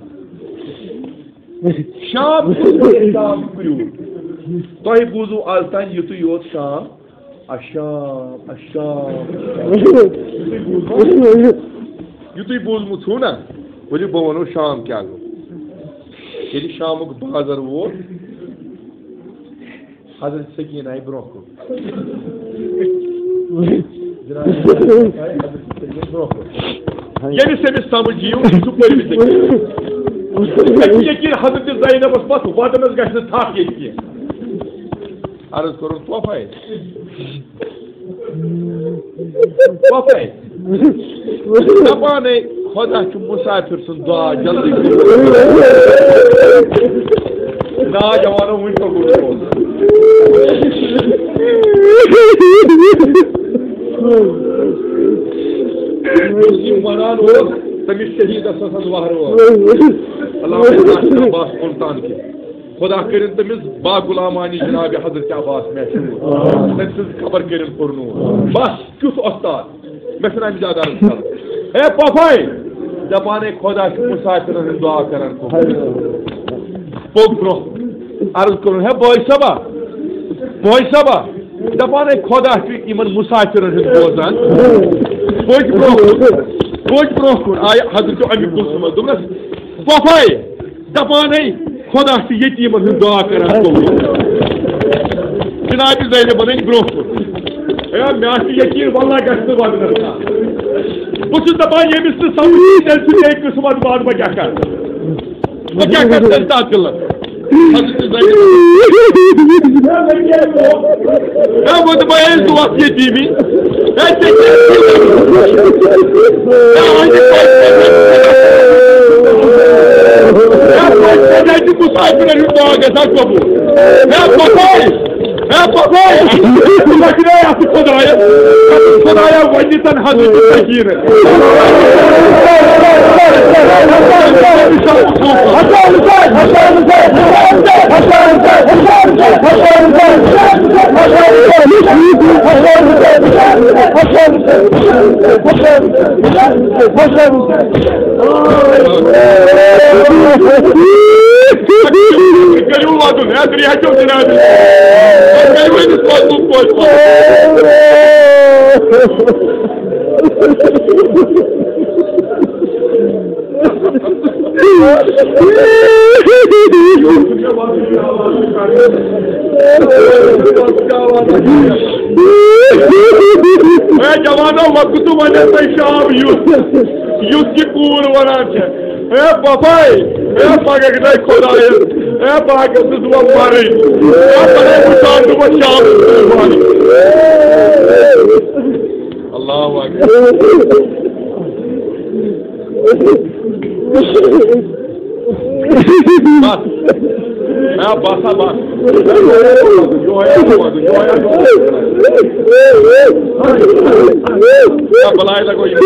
شام کُس وَنہِ شام کرٛوٗٹھ؟ تۄہہِ بوٗزوُ آز تام یُتُے یوت شام، اشام، اشام۔ یُتُے بوٗزمُت چھُو نا، ؤلِو بہٕ وَنو شام کیٛاہ گوٚو۔ ییٚلہِ شامُک بازر ووت، حضرت سکیٖنہ آیہِ برٛونٛہہ کُن۔ جناب، حضرت سکیٖنہ برٛونٛہہ کُن۔ ییٚمِس أمِس سمجھ یِیو، یہِ چھُ پٔرمٕتۍ۔ أمِس چھُ یقیٖن حضرت زینبس پتھ وَدنس گژھِ نہٕ تھپھ ییٚتہِ کینٛہہ۔ عرض کوٚرُن، پۄپھے، پۄپھے، دپانے خۄدا چھُ مُسافِر سُنٛد دُعا جلدی قبوٗل۔ ناجوانو وُنہِ کوٚت ووت؟ یُس یہِ وَنان اوس، تٔمِس شہیٖدس اوس وَہرٕ اوس۔ علامہ عباس مُلتان کہِ۔ خۄدا کٔرِن تٔمِس با غلامانی جناب حضرت عباس مشہوٗر۔ تٔمۍ سٕنٛز قبر کٔرِن پُرنوٗر۔ بس، کیُتھ وۄستاد۔ مےٚ چھُنہٕ اَمہِ زیادٕ عرض کَرُن۔ ہے پۄپھے، دَپان ہے خۄدا چھُ مُسافِرَن ہٕنٛز دُعا کَران قبوٗل۔ پوٚک برٛونٛہہ۔ عرض کوٚرُن، ہے بٲے صٲبا، بٲے صٲبا، دَپان ہے خۄدا چھُ یِمَن مُسافِرَن ہٕنٛز بوزان۔ پٔکۍ برٛونٛہہ کُن، پٔکۍ برٛونٛہہ کُن۔ آیہِ حضرت اَمیُک کُن سُمَتھ۔ دوٚپنَس، پۄپھے، دپان ہے خۄدا چھُ ییٚتہِ یِمن ہُنٛد دُعا کران قبوٗل۔ جناب زینبن أنۍ برٛونٛہہ کُن۔ ہے، مےٚ چھُ یقیٖن واللہ گژھِ نہٕ وَدنَس کانٛہہ۔ بہٕ چھُس دپان ییٚمِس نہٕ سمجھ یی تیٚلہِ چھُ یہِ قٕسمت واد بہٕ کیٛاہ کرٕ؟ بہٕ کیٛاہ کرٕ تیٚلہِ تَتھ دِلس؟ حضرت زینب۔ ہے، وۄنۍ دپان ہے ژٕ وَس ییٚتی۔ ہے، ژےٚ کیٛاہ؟ ہے، وۄنۍ دِ پَتہٕ۔ ہے، وۄنۍ کَتہِ چھُ مُسافِرَن ہُنٛد دعا گژھان قبوٗل؟ ہے، پَپٲرۍ۔ ہے، پَپٲرۍ۔ ژٕ ما چھُکھ اَتھ خۄدایَس؟ خۄدایا، وۄنۍ دِتَن حضرت سکیٖنہٕ۔ کٔرِو وَدُن، ہے، تُہۍ ہیٚکِو جِناب۔ کٔرِو أمِس وَدُن توتہِ۔ ہے جوانو، وۄنۍ گوٚژھُو وَنُن تۄہہِ شام یُتھ، یُتھ یہِ کوٗر وَنان چھےٚ۔ ہے بَبَے، ہے پَگاہ گژھِ خۄدایَس، ہے بہٕ ہا گژھُس وۄنۍ مَرٕنۍ۔ ہے بَبَے، وٕچھان چھُ وۄنۍ شام یُتھ کوٗر وَنان۔ اللہ اکبر۔ بس۔ ہا، بس، ہا، بس۔ یہوے ہا روز، یہوے ہا روز۔ ہا، بلاے لگو یہِ۔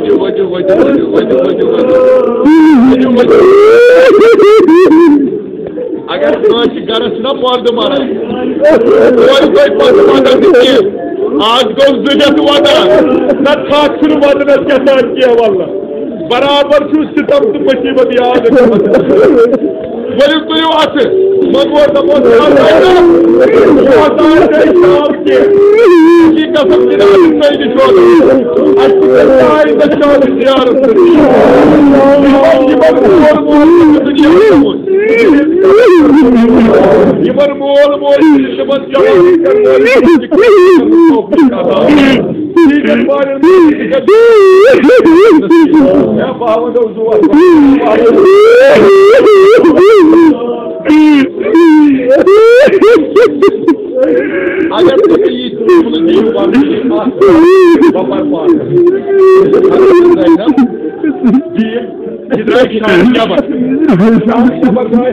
ؤتھِو، ؤتھِو، ؤتھِو۔ اگر کٲنٛسہِ گرس چھُنہ پردٕ مران، کورِ گٔے پردٕ وَدان نہٕ کینٛہہ۔ آز گوٚو زٕ ہٮ۪تھ وَدان، نہ تَتھ چھُنہٕ وَدنَس گژھان کینٛہہ، واللہ۔ برابر چھُ ستم تہٕ مصیبت یاد۔ ؤلِو تُلِو اَتھٕ، منٛگور دَپوس، "یا اللہ، خۄداے گٔے شام کینٛہہ۔ یہِ قسم جناب تۄہہِ نِش روزُن۔ اَسہِ چھِ آیندٕ شام زیارت کٔرمٕژ۔ یِمن، یِمن مول موج چھُ دُنیا تھوٚومُت۔ یِمن مول موج چھِ تِمن جوان کرنٲوِتھ۔" اگر تُہۍ یہِ دِیِو وَنُن، یہِ اَتھ بَپَر پانَس۔ یہِ درٛاے شاعر جبر۔ شاعر جبر درٛاے۔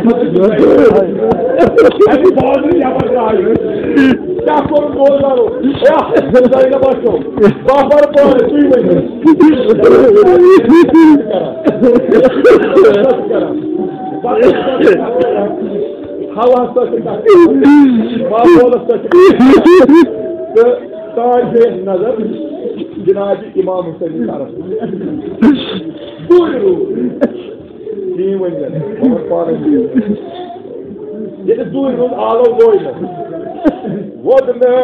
اَمہِ بازرٕ جبر درٛاے۔ کیٛاہ کوٚرُن بوزناوو؟ ہے، زینبَس چھُ۔ بہٕ ہا پَرٕ پانہٕ، تُہۍ ؤنِو۔ ہاوہَس سۭتۍ چھِ کَتھ۔ ماحولَس سۭتۍ چھِ کَتھ۔ تہٕ تاج نظر جناب امام حسین طرف۔ دوٗرِ روٗد۔ تی ؤنۍ زَن، مگر پانَے ؤنۍ زَن۔ ییٚلہِ دوٗرِ روٗد آلو گوٚو نہٕ۔ ووٚد نہٕ۔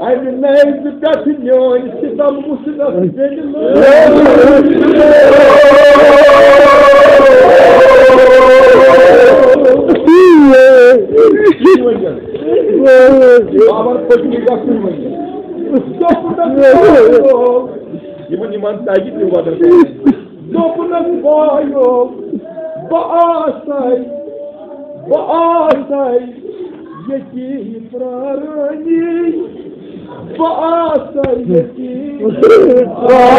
اَمہِ نَیہِ پٮ۪ٹھٕ میٲنۍ ستم وُچھنَس بیٚنہِ لٲج۔ بابر پٔتمہِ گژھُن وۄنۍ۔ دوٚپُن، یِمن، یِمن تَگہِ تہِ وَدَن۔ دوٚپنَس، بایو، بہٕ آسَے، بہٕ آسَے ییٚتی پرٛارٲنی، بہٕ آسَے ییٚتی پرٛارٲنی۔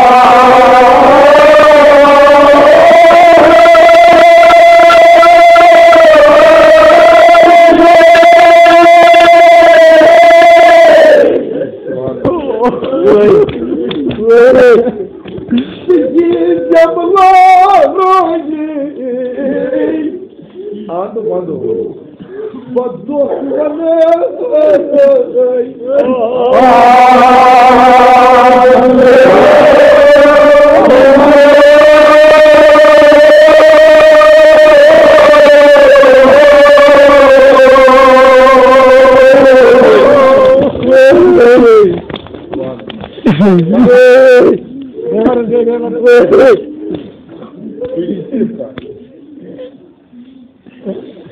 آ، تہٕ وَنو۔ بہٕ دۄہ وَنَے۔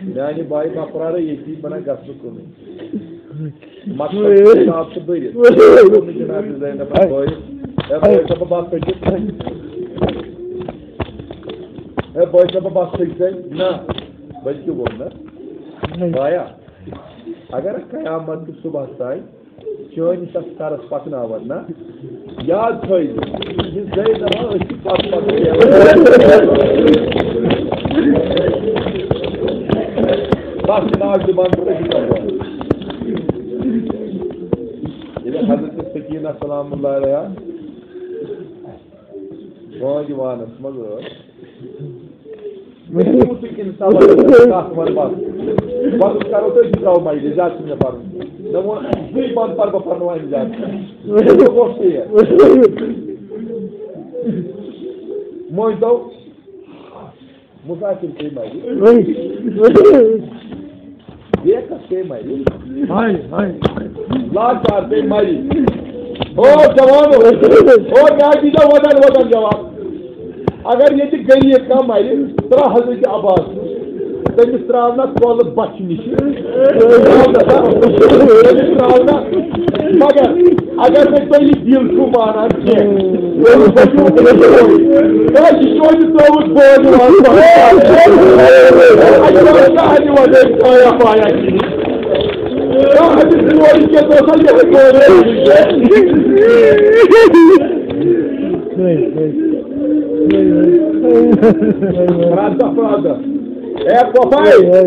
میانہِ بایہِ مہ پرارے ییٚتی، بہٕ نہ گژھٕ نہٕ کُنُے۔ مقصد چھُ کِتاب چھِ بٔرِتھ۔ کوٚر نہٕ جناب زینبَن بٲیِس، "اے بٲے صٲبہ، بس پٔکِو۔ اے بٲے صٲبہ، بس پٔکِو۔ نہ، بلکہِ ووٚن نہ، بایا۔" اگر قیامت کِس صُبحس تام چٲنِس اَتھ سرس پکناوَن نا، یاد تھٲیِو، یہِ زٲیِتھ دَپان، أسۍ چھِ پتہٕ پتہٕ پھیران۔ تَتھ چھِ ناو دِوان تہٕ أسۍ چھِ پتہٕ۔ ییٚلہِ حضرت سکینہ سلام اللہ علیہا بٲنٛگہِ وانَس منٛز ٲس، مےٚ چھُ تُہۍ کِنہٕ سبق کَتھ وَنہٕ بَس؟ پَتہٕ کَرو تُہۍ زٕ ترٛاوو مَجلِس، زیادٕ چھُنہٕ مےٚ پَرُن۔ مےٚ ووٚن، زٕے بَنٛد پَرٕ بہٕ، پَرناوان أمِس زیادٕ۔ مےٚ دوٚپ، اوس ژیر۔ مٔنٛزۍ دۄہ مُسافِر پیٚیہِ مَرِ۔ بیکس پیٚیہِ مَرِ۔ ہاے، ہاے۔ لاچار پیٚیہِ مَرِ۔ او جوانو، او مےٚ دیٖزیو وَدَن وَدَن جواب۔ اگر ییٚتہِ غریٖب کانٛہہ مَرِ، ترٛاو حضرت عباس۔ تٔمِس ترٛاو نہ کۄلہٕ بَچھِ نِش۔ تٔمِس ترٛاو نہ۔ مگر اگر نہٕ تۄہہِ یہِ دِل چھُو مانان کینٛہہ، تۄہہِ چھُو أمِس سۭتۍ۔ تۄہہِ چھُو أمِس ترٛٲومٕژ بٲج وٲج۔ اَسہِ چھُنہٕ کانٛہہ اَمہِ وَرٲے کھایا پایا کِہیٖنۍ۔ کانٛہہ أمِس بوج کینٛہہ، تۄہہِ چھا یِہوٚے بوج؟ پرٛدا، پرٛدا۔ اے پۄپھے، اے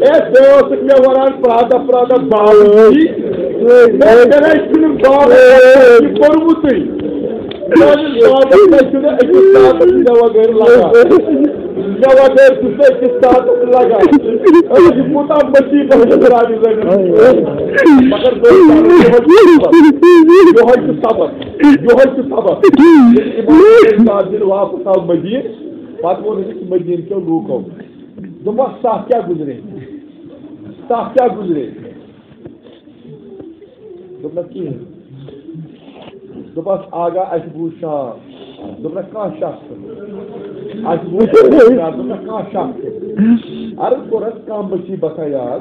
ژٕ ٲسٕکھ مےٚ وَنان پرٛدا، پرٛدا بابہٕ جی۔ مےٚ کَرے چھُنہٕ بابہٕ یہِ کوٚرمُتٕے۔ میٛٲنِس بابَس نَے چھُنہٕ أکِس ساتَس مےٚ وَغٲر لَگان۔ مےٚ وَغٲر چھُس نہٕ أکِس ساتَس لَگان۔ أمِس یہِ کوٗتاہ مُصیٖبت چھُ درٛامٕژ أمِس۔ مگر دوستو، یِہوٚے چھُ صبر۔ یِہوٚے چھُ صبر۔ یِہوٚے چھُ صبر۔ ییٚلہِ امام حسین قاضی واپس آو مدیٖنہٕ، پتہٕ ووٚن أمِس مدیٖنہٕ کیو لوٗکو، دوٚپمَس، "سَتھ کیٛاہ گُزرے؟ سَتھ کیٛاہ گُزرے؟" دوٚپنَس، "کِہیٖنۍ۔" دوٚپمَس، "آگاہ، اَسہِ بوٗز شام۔" دوٚپنَس، "کانٛہہ شخص چھُنہٕ۔ اَسہِ بوٗز شام۔" دوٚپنَس، "کانٛہہ شخص چھُنہٕ۔" عرض کوٚرُس، کانٛہہ مُصیٖبتہ یاد۔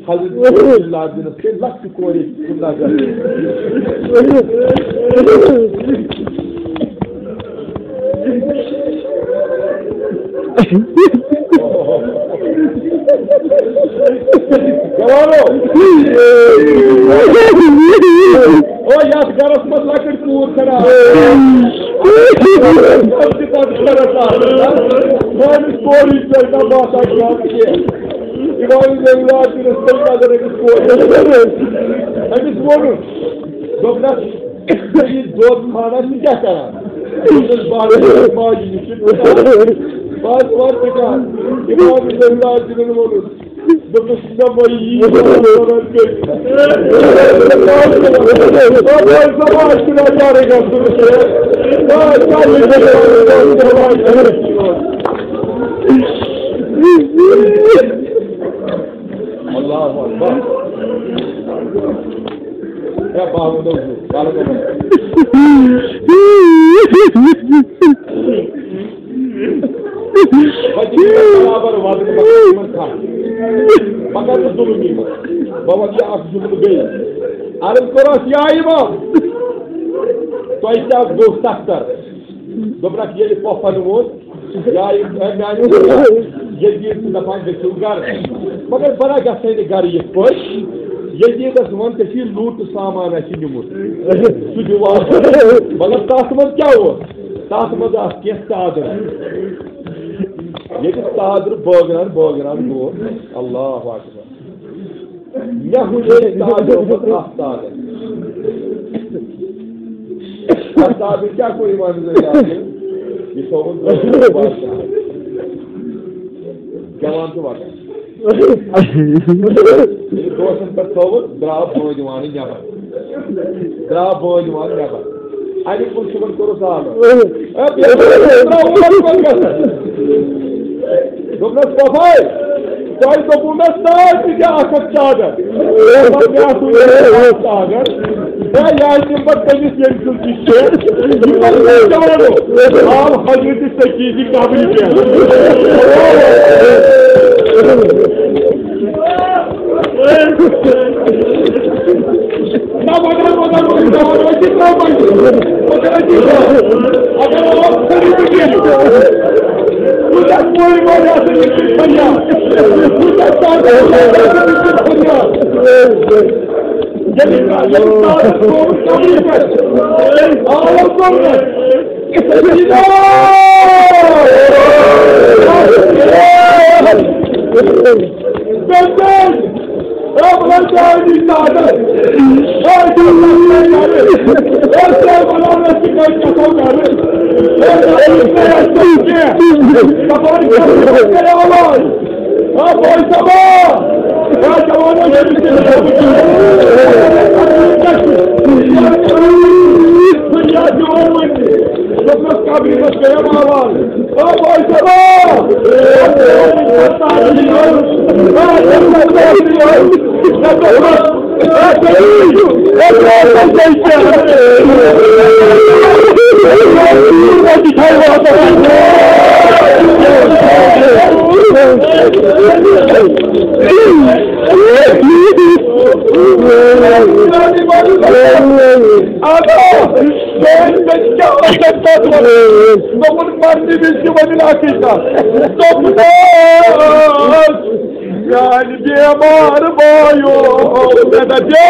حضرت عبداللہ بن سے لکھ کورِ کُنہ جوانو، او یتھ گرس منٛز لۄکٕٹ کوٗر چھنا۔ سٲنِس کورِ چھِ نہ باسان کانٛہہ کینٛہہ۔ امام زین العابدینس پٔچ نظر أمِس کورِ۔ أمِس ووٚنُن، دوٚپنَس، "یہِ دۄد خانہ ژٕ کیٛاہ کران؟" دوٚپنَس، "بہٕ حظ چھُس ماجہِ نِش۔ بہٕ حظ وَنہٕ ژٕ کَتھ۔" امام زین العابدینن ووٚنُن، دوٚپنَس، "نہ وۄنۍ یی نہٕ وَنان کٔرِتھ۔" اللہ اکبر۔ ہے، باوُن دۄہ زٕ، بالہٕ گۄڈٕ۔ پتہٕ چھِ یِمن برابر وزن، پتہٕ چھِ یِمن کھَس۔ پتہٕ چھِ ظُلُم یِمن۔ بہٕ وَنہٕ یہِ اکھ جُملہٕ بیٚیہِ۔ عرض کوٚرُس، یا امام، تۄہہِ کیٛاہ گوٚو سخت؟ دوٚپنَکھ، ییٚلہِ پۄپھن ووٚن، یا یہِ، اے میانہِ خۄدا، یزید چھُ دَپان، "گٔژھِو گرٕ۔" مگر بڑا گژھِ ہے نہٕ گرٕ یِتھ پٲٹھۍ۔ یزیدس ووٚن، "ژےٚ چھُے لوٗٹہٕ سامان اَسہِ نیُمُت۔ سُہ دِ واپس۔" مگر تَتھ منٛز کیٛاہ اوس؟ تَتھ منٛز آسہٕ کینٛہہ ژادرٕ۔ ییٚتہِ ژادرٕ بٲگراوان بٲگراوان گوٚو۔ اللہ اکبر۔ مےٚ ہُرے تاج محمد اَتھ تاجَس۔ اَتھ تاجَس کیٛاہ کوٚر یِمن زَن یاد؟ یہِ تھوٚوُن بادشاہ۔ جوان چھُ وَٹان۔ ییٚلہِ دوستَن پٮ۪ٹھ تھوٚوُن، درٛاو بٲنۍ وانٕنۍ نٮ۪بر۔ درٛاو بٲنۍ وانٕنۍ نٮ۪بر۔ اَمہِ کُن صُبحن کوٚرُس آلو۔ اے، بیٚیہِ کوٚرُس آلو، کوٚت گژھان؟ دوٚپنَس، "پۄپھے، تۄہہِ دوٚپوُ مےٚ سارنٕے دِ اَکھ اَکھ ژادر۔ مےٚ آسوٕ یہِ اَکھ ژادر۔ ہے، یہِ آسہِ تَمہِ پَتہٕ تٔمِس ییٚمہِ سُنٛد یہِ چھُ۔ یہِ پَتہٕ مےٚ چاونو۔" آو حضرت سکیٖنی قبرِ پٮ۪ٹھ۔ نہ، مگر، مگر، مگر، مگر، مگر، مگر، مگر، مگر، مگر، مگر، دوٚپُن، مرنہٕ وِزِ تہِ ؤنِن اَکٕے کَتھ۔ دوٚپُن، میٛانہِ بیمار بایو، مےٚ دَپیو۔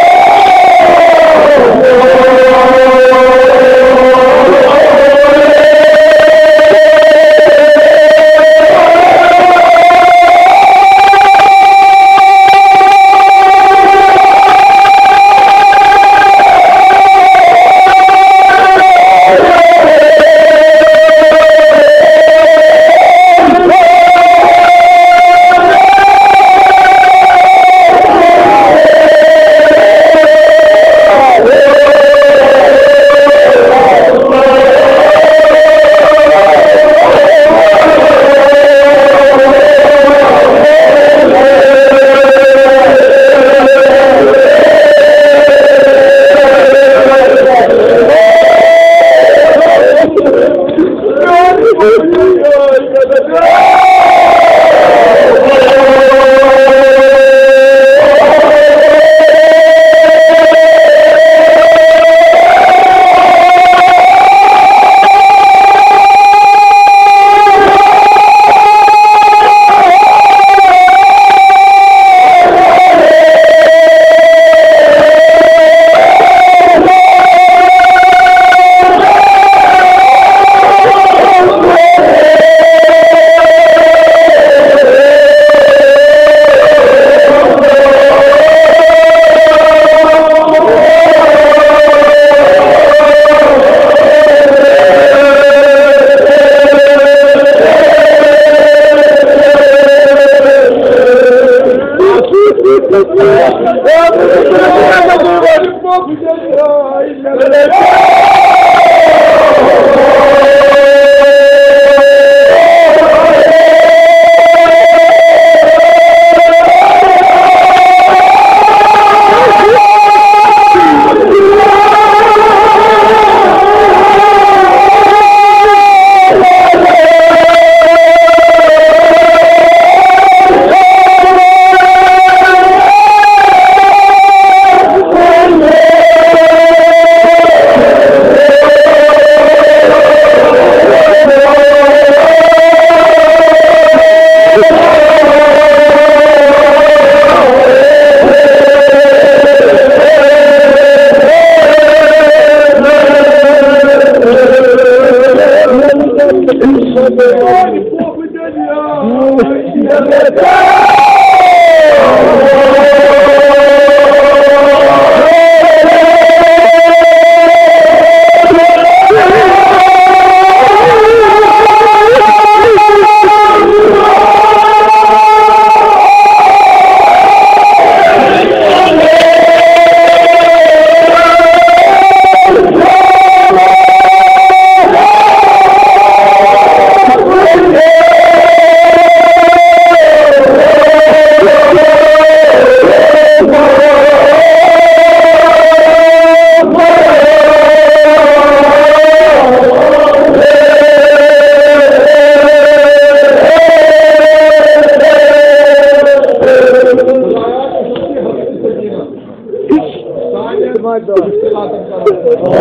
ساتن کرو۔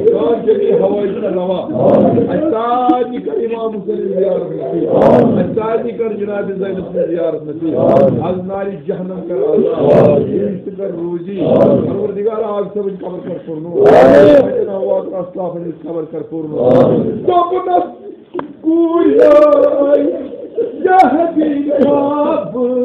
سون جمیع حوائج روا۔ اسہِ سارنٕے کر امام حسین زیارت نصیب۔ اسہِ سارنٕے کر جناب زینب سٕنٛز زیارت نصیب۔ از نارِ جہنم کر آزاد۔ بہشت کر روزی۔ پروردگار آز صٲبٕنۍ قبر کر پُرنوٗر۔ اَتٮ۪ن آواز اسلافن ہٕنٛز قبر کر پُرنوٗر۔ دوٚپُنس، کوٗر آے، یہِ حبیب کعبہٕ۔